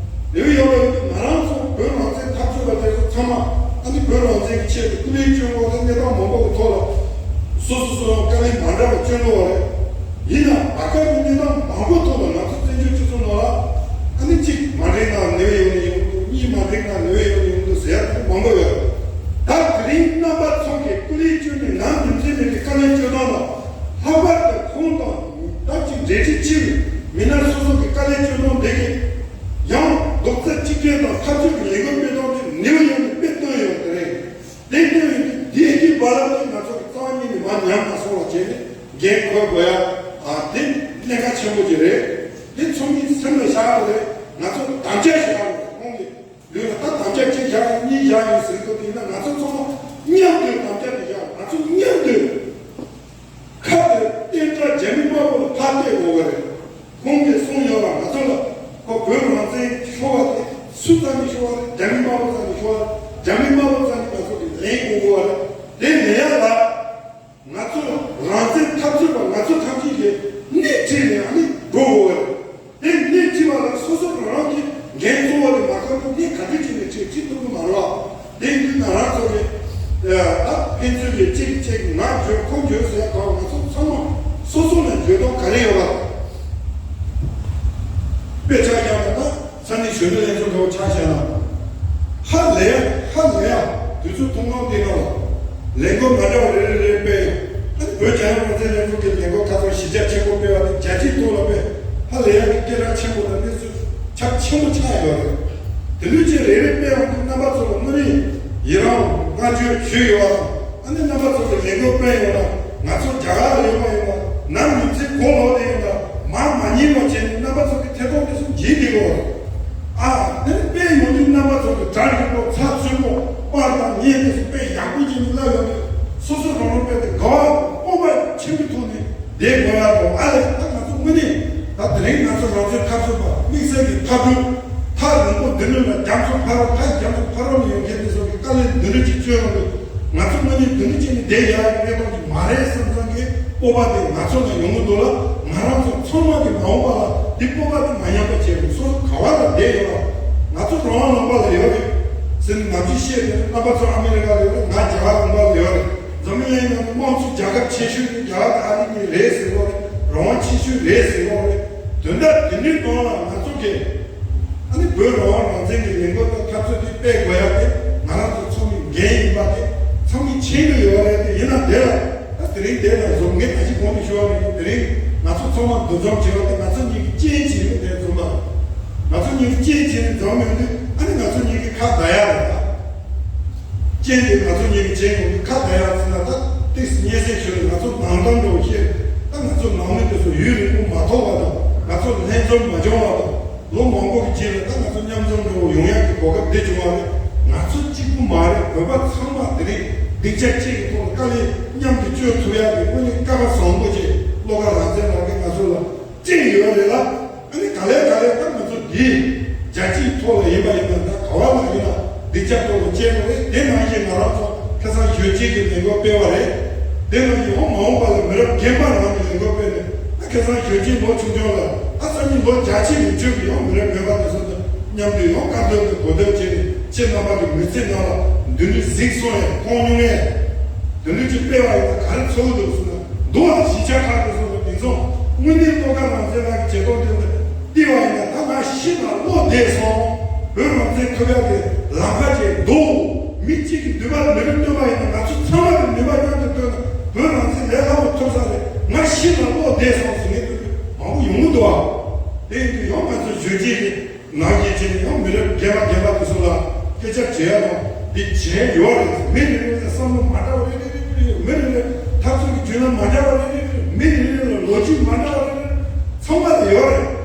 ནེའུ་ཡོག་ལ་ཡོད་དུས་ང་རང་ཚོ་བོད་རང་བཙན་འཐབ་རྩོད་པ་དེ་ཚོ་ཚང་མ་ཨ་ནི་བོད་རང་བཙན་གྱི་ཆེད་དུ་སྐུ་ལས་བསྐྱོན་དགོས་རེད། གནས་སྟངས་མང་པོ་གི་ཐོག་ལ་སོ་སོ་སོ་རང་དཀའ་ལས་མ་འདྲ་བ་བསྐྱོན་དགོས་པ་རེད། ཡིན་ནའང་བར་སྐབས་ཀྱི་གནས་སྟངས་མང་པོ་ཐོག་ལ་ང་ཚོ་བཙན་བྱོལ་སྤྱི་ཚོགས་ནང་ལ་ཨ་ནི་གཅིག་མ་འགྲིག་ན་ནེའུ་ཡོག་ནས་ཡོང་འདུག་གཉིས་མ་འགྲིག་ན་ནེའུ་ཡོག་ནས་ཡོང་འདུག་ཟེར་ཡ་དེ་མང་པོ་ཡོད། ད་དེ་རིང་རྣམ་པ་ཚོ་གིས་སྐུ་ལས་བསྐྱོན་ནས་ནམ་རྒྱུན་མཚན་མེད་པའི་དཀའ་ལས་སྤྱོད་སྟངས་ལ་ལྷག་པར་དུ་ཁོང་དང་ད་ཅིག་འབྲེལ་འདྲིས་ཆེ་བའི་མི་སྣ་སོ་སོ་གི་དཀའ་ལས་སྤྱོད་སྟངས་དེ་གིས་ཡང་རྡོག་རྩ་གཅིག་སྒྲིལ་དང་འཐབ་རྩོད་ཀྱི་ལས་འགུལ་སྤེལ་སྟངས་དེ་ནེའུ་ཡོག་ནས་དཔེ་བཏོན་ཡོད་དེ་རེད། དེ་ལྟ་བུའི་ འགན་འཁུར་དགོས་ཡ། ཨ་དེ་གནད་འགག་ཆེན་པོ་ཅིག་རེད། དེ་ཚང་མའི་སེམས་ལ་བཞག་ཡོད་རེད། ང་ཚོ་དམ་བཅའ་བཞག་ཡོད་རེད། ཁོང་གིས་ལུས་ལ་ད་དམ་བཅའ་གཅིག་བཞག་ཡོད། གཉིས་བཞག་ཡོད་ཟེར་གྱི་འདུག་དེ་ཡིན་ན་ང་ཚོ་ཚང་མ་མཉམ་དུ་དམ་བཅའ་དེ་བཞག་ང་ཚོ་མཉམ་དུ་ཁ་དེ་བསྟན་དགྲ་རྒྱ་མི་དམར་པོ་ལ་ཕར་གཏད་དགོས་པ་རེད། ཁོང་གིས་གསུངས་ཡོད་པ། ང་ཚོ་ལ་ཁོ་བོད་རང་བཙན་ཤོར་བ་དེ་སུ་རྩ་ནས་ཤོར་བ་རེད། རྒྱ་མི་དམར་པོ་རྩ་ནས་ཤོར་བ་རེད། རྒྱ་མི་དམར་པོ་རྩ་ནས་ང་ཚོ་གི་ལན་དགོས་དགོས་པ་རེད། དེ་མེད་ཡ་ལ། ང་ཚོ་རང་བཙན་འཐབ་རྩོད་པ་ང་ཚོ་ཐམས་ཅད་ཀྱིས་སྣེ་ཁྲིད་ནས་ཨ་ནི་འགྲོ་དགོས་པ་རེད། དེ་སྣེ་ཁྲིད་པ་ལ་སོ་སོ་རང་རང་གི་འགན་གཙོ་བོ་དེ་མ་ཁུར་ན་སྣེ་ག་དུས་ཁྲིད་ནས་ཁྲིད་ཁྲིད་ཐུབ་ཀྱི་མ་རེད་བ། དེ་ཡིན་དུས་ང་རང་ཚོ་གི་ད་ཕན་ཚུན་གྱི་གཅིག་གཅིག་ང་འཇོན་ཁོ་འཇོན་ཟེར་ཡ་གང་ང་ཚོ་ཚང་མ་སོ་སོ་ལ་འཇོན་ཐང་ག་རེ་ཡོད་པ། དཔེ་ཆ་རྒྱག་ན་ད། ས་གནས་གཞོན་ནུ་ལྷན་ཚོགས་འདྲ་བོ་ཆ་བཞག་ན། ཧ་ལས་ཡ། ཧ་ལས་ཡ། དུས་ཚོད་ཐུང་ཐུང་དེ་ནང་ལ། ལས་འགུལ་མ་འདྲ་བ་རེ་རེ་རེ་སྤེལ་ཡ། ཨ་ནི་བོད་རྒྱལ་ཡོངས་རང་བཙན་ལྷན་ཚོགས་ཀྱི་ལས་འགུལ་ཁ་སང་གཞི་རྒྱ་ཆེན་པོ་སྤེལ་བ་དེ་རྒྱལ་སྤྱིའི་ཐོག་ལ་སྤེལ། ཧ་ལས་ཡ་གི་སྐད་གྲགས་ཆེན་པོ་དང་གནས་ཚུལ་ཁྱབ་ཆེན་པོ་ཆགས་ཡོད་རེད། དེ་ལུས་ཀྱི་རེ་རེ་སྤེལ་ཡོང་དུས་རྣམ་པ་ཚོ་ལ་དངོས་གནས་ཡི་རང་བསྔགས་བརྗོད་ཞུས་ཡོད་པ་དང་། ཨ་ནི་རྣམ་པ་ཚོ་གི་ལས་འགུལ་སྤེལ་ཡོང་ན་ང་ཚོ་རྒྱ་གར་ལ་ཡོད་པ་ཡིན་ན་ནམ་ཡིན་ཚེ་གོ་ལོག་དེ་ཡིན་ན་མར་མ་ཉན་པ་བྱས་ནས་རྣམ་པ་ཚོ་གི་ཐད་གཏོང་དེ་ཚོ་འཇིག་གི་ཡོད་རེད། ཨ་ནི་དཔེ་ཡོང་དུས་རྣམ་པ་ཚོ་གི་དགྲ་རིག་པོ་ཚ་ཚོད་མོ་པར་དང་བརྙན་དེ་ཚོ་དཔེ་ཡག་པོ་བྱས་ནས་བསླབ་ཡོང་དུས་སོ་སོ་རང་རང་དཔེ་དེ་དགའ་བ་སྤོབས་པ་ཆེན་པོའི་ཐོག་ནས་བསྡད་དགོས་ཡ་དང་། ཨ་ལས་ད་ང་ཚོ་དངོས་གནས་ད་དེ་རིང་ང་ཚོ་རང་བཙན་འཐབ་རྩོད་པ་དམིགས་བསལ་གྱི་མཐའ་དོན་ཐག་རིང་པོ་འདི་ནས་ལ་རྒྱ་མཚོ་ཕ་རོལ་ཐག་རྒྱ་མཚོ་ཕ་རོལ་ནས་ཡོང་མཁན་དེ་ཚོ་གི་དཀའ་ལས་འདི་འདྲ་ཅིག་སྤྱོད་ཡོང་དུས། ང་ཚོ་དངོས་གནས་དོན་གཅིག་ནི་བསྡད་ཡག་གི་གནས་སྟངས་ཅིག་མ་རེད་བསམ་བསམ་གྱི་སྤོབས་པ་དེ་ང་ཚོ་ལ་ཡོང་གི་འདུག་ལ། ང་རང་ཚོ་ཚང་མ་གི་མ་འོངས་པ་ལ་འདི་སྤོབས་པ་དེ་མ་ཉམས་པ་བྱས་རུང་སོ་སོ་ག་བ་ལ་བསྡད་ཡོད་ལ། ང་ཚོ་རང་དབང་ལུང་པ་ལ་ཡོད་རེད་ཟེར་ནས་ནམ་རྒྱུན་བཤད་དེ་རྣམ་པ་ཚོ་ཨ་མི་རི་ཀ་ལ་ཡོད་རེད། ང་རྒྱ་གར་ལུང་པ་ལ་ཡོད་རེད། འཛམ་གླིང་ནང་གི་དམངས་གཙོ་རྒྱལ་ཁབ་ཆེ་ཤོས་དེ་རྒྱ་གར་དང་ཨ་རི་གཉིས་རེད་ཟེར་གོ་རེད། རང་དབང་ཆེ་ཤོས་རེད་ཟེར་གོ་རེད། དོན་དག་དེ་འདྲའི་ནང་ལ་ང་ཚོ་གི་ཨ་ནི་བོད་རང་དབང་རང་བཙན་གྱི་ལས་འགུལ་དང་འཐབ་རྩོད་དེ་སྤེལ་དགོས་ཡ་དེ་ང་རང་ཚོ་ཚང་མའི་འགན་ཡིན་པ་དེ་ཚང་མས་མཁྱེན་གྱི་ཡོད་རེད། དེ་ཡིན་ན་དེ་ལ་ད་དེ་རིང་དེ་ལ་བཟོ་ངས་ད་ཅི་གོང་དུ་ཞུ་བ་ནི་དེ་རིང་ང་ཚོ་ཚང་མ་འདུ་འཛོམས་བྱས་པ་དེ་ང་ཚོ་གཉིས་ཀྱི་རྐྱེན་གྱིས་ཡིན་དེ་བཟོ་མ་རེད། ང་ཚོ་གཉིས་ཀྱི་རྐྱེན་གྱིས་ནི་འཛོམས་ཡོང་དུས་ཨ་ནི་ང་ཚོ་གཉིས་ཀྱི་ཁ་བརྡ་ཡ་རེད་ད། རྐྱེན་དེ་ང་ཚོ་གཉིས་ཀྱི་རྐྱེན་ཡོང་དུས་ཁ་བརྡ་ཡ་ཟེར་ན་ད་ཏིག་སྙན་སེང་ཞུ་རེད། ང་ཚོ་ནང་དོན་འགྲོ་བཤད་ད་ང་ཚོ་ནང་མི་དེ་ཚོ་ཡུན་རིང་པོ་མ་ཐོག་པ་དང་ང་ཚོ་ལྷན་འཛོམས་མ་བྱུང་བ་དང་། ལོ་མང་པོ་གི་རྗེས་ལ་ད་ང་ཚོ་མཉམ་འཛོམས་འགྲོ་ཡོང་ཡག་གི་གོ་སྐབས་འདི་བྱུང་བ་རེད། ང་ཚོ་གཅིག་པུ་མ་རེད། བོད་པ་ཚང་མ་དེ་རིང་སྡིངས་ཆ་གཅིག་གི་ཐོག་ལ་དཀའ་ལས་མཉམ་དུ་གཅོད་ཐུབ་ཡག་གི་དངོས་གནས་སྐལ་བ་བཟང་པོ་ཅིག་བློ་དགའ་རང་བཙན་ལགས་ཀྱིས་ང་ཚོ་ལ་སྤྲད་ཡོད་རེད་ལ། ཨ་ནི་ག་ལེ་ག་ལེ་ད་ང་ཚོ་འདི་རྒྱལ་སྤྱིའི་ཐོག་ལ་ཡིན་པ་ཡིན་ན་ད་ག་བ་ལ་ཡིན་ན་སྡིངས་ཆ་ཐོག་ལ་བཅར་དགོས་རེད། དེ་ནང་བཞིན་ང་རང་ཚོ་ཁ་སང་གཞོན་སྐྱེས་ཀྱི་ལས་འགུལ་སྤེལ་བ་རེད། དེ་ནང་བཞིན་འོ་མ་འོངས་པ་ལ་མི་རབས་རྒན་པ་རང་གི་ལས་འགུལ་སྤེལ་ནས། ད་ཁ་སང་གཞོན་སྐྱེས་ལོ་ཆུང་ཆུང་ལ་ད་སང་ཉིན་ལོ་བརྒྱད་ཅུ་ལོ་བཅུ་གི་ཡང་མི་རབས་རྒན་པ་དེ་ཚོ་དང་མཉམ་དུ་ཡང་བཀའ་བསྡུར་དང་གོ་བསྡུར་བྱས་ནས་ཁྱེད་རྣམ་པ་གི་མི་ཚེ་ནང་ལ་འདི་འདྲའི་གཟིགས་སོང་ཡང་མཐོང་མྱོང་ཡང་འདི་འདྲའི་ཅིག་སྤེལ་བ་ཡིན་ན་ག་རེ་ཚོར་འདུག་ཟེར་ན། འདུག་ཨ། གཞིས་ཆགས་ཁག་དེ་ཚོ་ལ་དེང་སང་དངོས་གནས་བློ་དགའ་རང་བཙན་ལགས་ཀྱི་བྱེད་སྟངས་དེ་ལ་བལྟས་པ་ཡིན་ན་ད་ང་ཤི་ན་བློ་བདེ་སོང་། བོད་རང་བཙན་ཐོབ་ཡག་གི་ལམ་ཁ་ཅིག་འདུག་མི་གཅིག་གི་ནུས་པ་མི་རེ་བཏོན་པ་ཡིན་ན་ང་ཚོ་ཚང་མ་གི་ནུས་པ་མཉམ་དུ་བཏོན་ན་བོད་རང་བཙན་ལས་སླ་པོ་ཐོབ་ས་རེད། ང་ཤི་ན་བློ་བདེ་སོང་ཟེར་ངེས་དུ་མང་པོ་ཡོང་གི་འདུག་ཨ། དེ་ཡིན་དུས་ཡང་ང་ཚོ་གཞོན་སྐྱེས་ཀྱི་ནང་བཞིན་བྱས་ནས་ཡང་མི་རབས་རྒན་པ་རྒན་པ་དེ་ཚོ་ལ་སྐད་ཆ་དྲི་ཡ་དང་འདི་བྱས་ཡོད་རེད། མི་རེ་རེ་ལ་བསམ་བློ་མ་འདྲ་བ་རེ་རེ་རེ་རེ། མི་རེ་རེ་འཐབ་རྩོད་ཀྱི་བརྒྱུད་ལམ་མ་འདྲ་བ་རེ་རེ་རེ། མི་རེ་རེ་ལ་ལོ་རྒྱུས་མ་འདྲ་བ་རེ་རེ་ཚང་མ་ལ་ཡོད་རེད།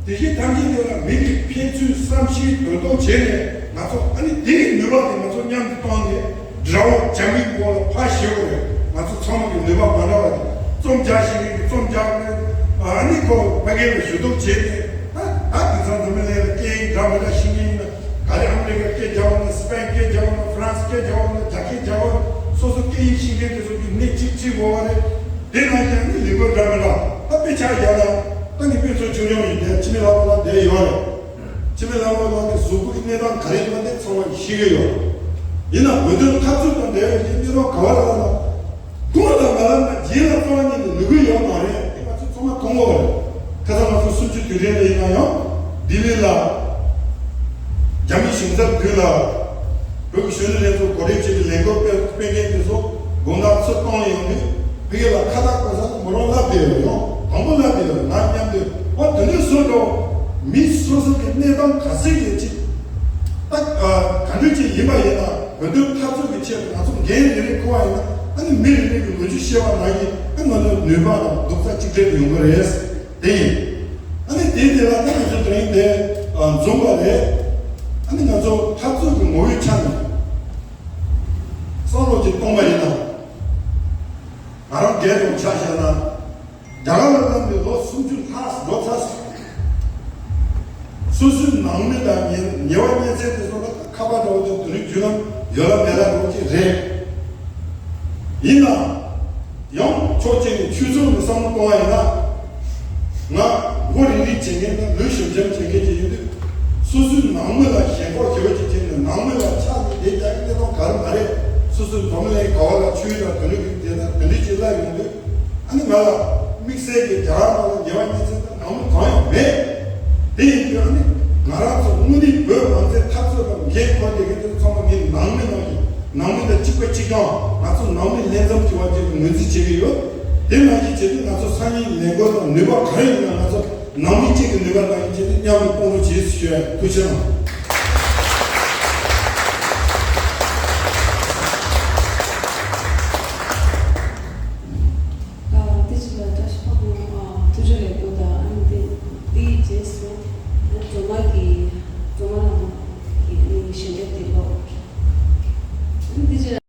དེ་བཞིན་ཐམས་ཅད་དེ་ལ་མི་གི་ཕན་ཚུན་བསམ་ཤེས་དོན་རྟོགས་བྱས་ནས་ང་ཚོ་ཨ་ནི་དེ་གི་ནུས་པ་དེ་ང་ཚོ་མཉམ་དུ་བཏང་ནས་དགྲ་བོ་རྒྱ་མིའི་འོག་ལ་ཕར་ཞོག་རེད། ང་ཚོ་ཚང་མ་གི་ནུས་པ་མ་འདྲ་བ་དེ་རྩོམ་རྒྱག་ཤེས་མཁན་གྱི་རྩོམ་རྒྱག་རེད། ཨ་ནི་ཁོ་ཕ་གི་ལ་ཞུ་གཏུག་བྱས་ནས། ད་ད་དེང་སང་འཛམ་བུ་གླིང་ལ་སྐད་ཡིག་འདྲ་མི་འདྲ་ཤེས་མཁན་ཡིན་ན་ག་རེ་ཨ་མི་རི་ཀ་སྐད་རྒྱག་པ་ན་སི་པན་སྐད་རྒྱག་པ་ན་ཧྥ་རན་སི་སྐད་རྒྱག་པ་ན་རྒྱ་སྐད་རྒྱག་པ་ན་སོ་སོ་སྐད་ཡིག་ཤེས་མཁན་དེ་ཚོ་གི་སྣེ་གཅིག་གཅིག་འོག་པ་རེད། དེ་ནང་བཞིན་ནི་ལས་འགུལ་འདྲ་མི་འདྲ་ད་དཔེ་ཆ་རྒྱག་ན་ད་ནི་དཔེ་མཚོན་ཆུང་ཆུང་ཡིན་དེ་འཆི་མེད་ལྷ་མོ་ལགས་བསྡད་ཡོད་རེད། འཆི་མེད་ལྷ་མོ་ལགས་ཀྱི་གཟུགས་པོ་གི་གནས་སྟངས་ག་རེ་ཡིན་པ་དེ་ཚང་མ་གིས་ཤེས་ཀྱི་ཡོད་རེད། ཡིན་ན་བོད་དོན་འཐབ་རྩོད་དང་འབྲེལ་བའི་གནས་སྟངས་ག་བ་རེད་ལབ་ན། ཁོང་ལ་ང་ལ་ང་རྗེས་ལ་གསང་བ་ཉིད་ནས་ལུས་ཀྱི་ཡོད་མ་རེད། དེ་ང་ཚོ་ཚང་མ་མཐོང་གི་ཡོད་རེད། ཁ་སང་ང་ཚོ་གསུམ་བཅུ་དུས་དྲན་ལ་ཡིན་ན་ཡང་ལྡི་ལི་ལ་རྒྱ་མི་ཞིང་ཚབ་མདུན་ལ་བོད་ཀྱི་གཞོན་ནུ་ལྷན་ཚོགས་གོ་སྒྲིག་བྱས་ཏེ་ལས་འགུལ་སྤེལ་སྤེལ་མཁན་དེ་ཚོ་དགོང་དག་ཚོ་གཏོང་ཡོང་དུས་ཕ་གི་ལ་ཁ་བཏགས་པ་ས་མོ་རང་ལབ་བསྡད་ཡོད་རེད། ཡང་དང་པོ་ལབ་བསྡད་ཡོད་རེད། ང་མཉམ་དུ་ཨོ་དེ་འདྲའི་བཟོ་འགྲོ་མི་སོ་སོ་གི་གནས་སྟངས་ག་ཚད་ཡོད་ཅིག་ད་ག་འདྲ་ཅིག་ཡིན་པ་ཡིན་ན། བོད་དོན་འཐབ་རྩོད་ཀྱི་ཆེད་དུ་ང་ཚོ་འགན་རེ་རེ་འཁུར་བ་ཡིན་ན་ཨ་ནི་མི་རེ་རེ་གི་ལོ་རྒྱུས་བཤད་པ་ནང་བཞིན་ཨ་ ང་ཚོ་ནུས་པ་དང་རྡོག་རྩ་གཅིག་སྒྲིལ་ཡོང་གི་རེད། དེ་ཡིན། ཨ་ནི་དེ་དེ་ལ་ད་ང་ཚོ་དེ་རིང་དེ་འཛོམས་པ་རེད། ཨ་ནི་ང་ཚོ་འཐབ་རྩོད་ཀྱི་ངོ་བོའི་ཆ་ནས་བསམ་བློ་ཅིག་གཏོང་པ་ཡིན་ན། ང་རང་སྒེར་དུ་ཆ་བཞག་ན། རྒྱ་གར་ལ་བསླངས་ཏེ་ལོ་སུམ་ཅུ་ལྷག་འགྲོ་ཚར་སོང་། སོ་སོའི་ནང་མི་དང་ཉེ་ཉེ་བ་ཉེ་ཚན་དེ་ཚོ་ལ་ཁ་པར་འདྲ་བོ་དང་དེ་རིང་རྒྱུན་ལམ་ཡོད་ལ་མེད་ལ་འགྲོ་གི་རེད། ཡིན་ནའང་། ཡང་ཕྱོགས་གཅིག་ནས་ཆོས་ཚོགས་ནས་བསམ་བློ་གཏོང་བ་ཡིན་ན། ང་མགོ་རིལ་རིལ་བྱེད་མཁན་དང་ལུས་ཞིམ་ཞིམ་བྱེད་མཁན་ཅིག་ཡིན་དུས། སོ་སོའི་ནང་མི་ལ་ཞེན་ཁོག་ཞེ་པོ་ཅིག་བྱས་ནས་ནང་མི་ལ་ཆགས་ནས་བསྡད་རྒྱག་གི་གནས་སྟངས་ག་རེ་མ་རེད། སོ་སོའི་འཛམ་གླིང་ག་བ་ལ་ཆོས་དང་དེ་འདྲ་གི་དེ་དང་དེ་འདྲ་ཅིག་བསླབས་ཡོང་དུས། ཨ་ནི་ང་ལ་དམིགས་བསལ་གྱི་རྒྱ་གར་ནང་ལ་ཉེ་བ་ཉེ་ཚན་དང་ནང་མི་གང་ཡང་མེད། དེ་ཡིན་དུས་ཨ་ནི་ང་རང་ཚོ་དངོས་གནས་བོད་རང་བཙན་འཐབ་རྩོད་དང་འགན་འཁུར་བསྡད་མཁན་དེ་ཚོ་ཚང་མ་ངའི་ནང་མི་ནང་གི་ནང་མི་དང་གཅིག་པ་གཅིག་རྐྱང་། ང་ཚོ་ནང་མི་ལྷན་འཛོམས་ཀྱི་བར་གྱི་ངོས་འཛིན་བྱེད་ཀྱི་ཡོད། དེ་ནང་བཞིན་བྱེད་དུས་ང་ཚོ་སང་ཉིན་ལས་འགུལ་དང་ནུས་པ་ག་རེ་ཡིན་ན་ང་ཚོ་ནང་མི་གཅིག་གི་ནུས་པ་ནང་བཞིན་བྱས་ནས་མཉམ་དུ་སྤོང་རོགས་བྱེད་ཞུ་ཡ། ཐུགས་རྗེ་གནང་།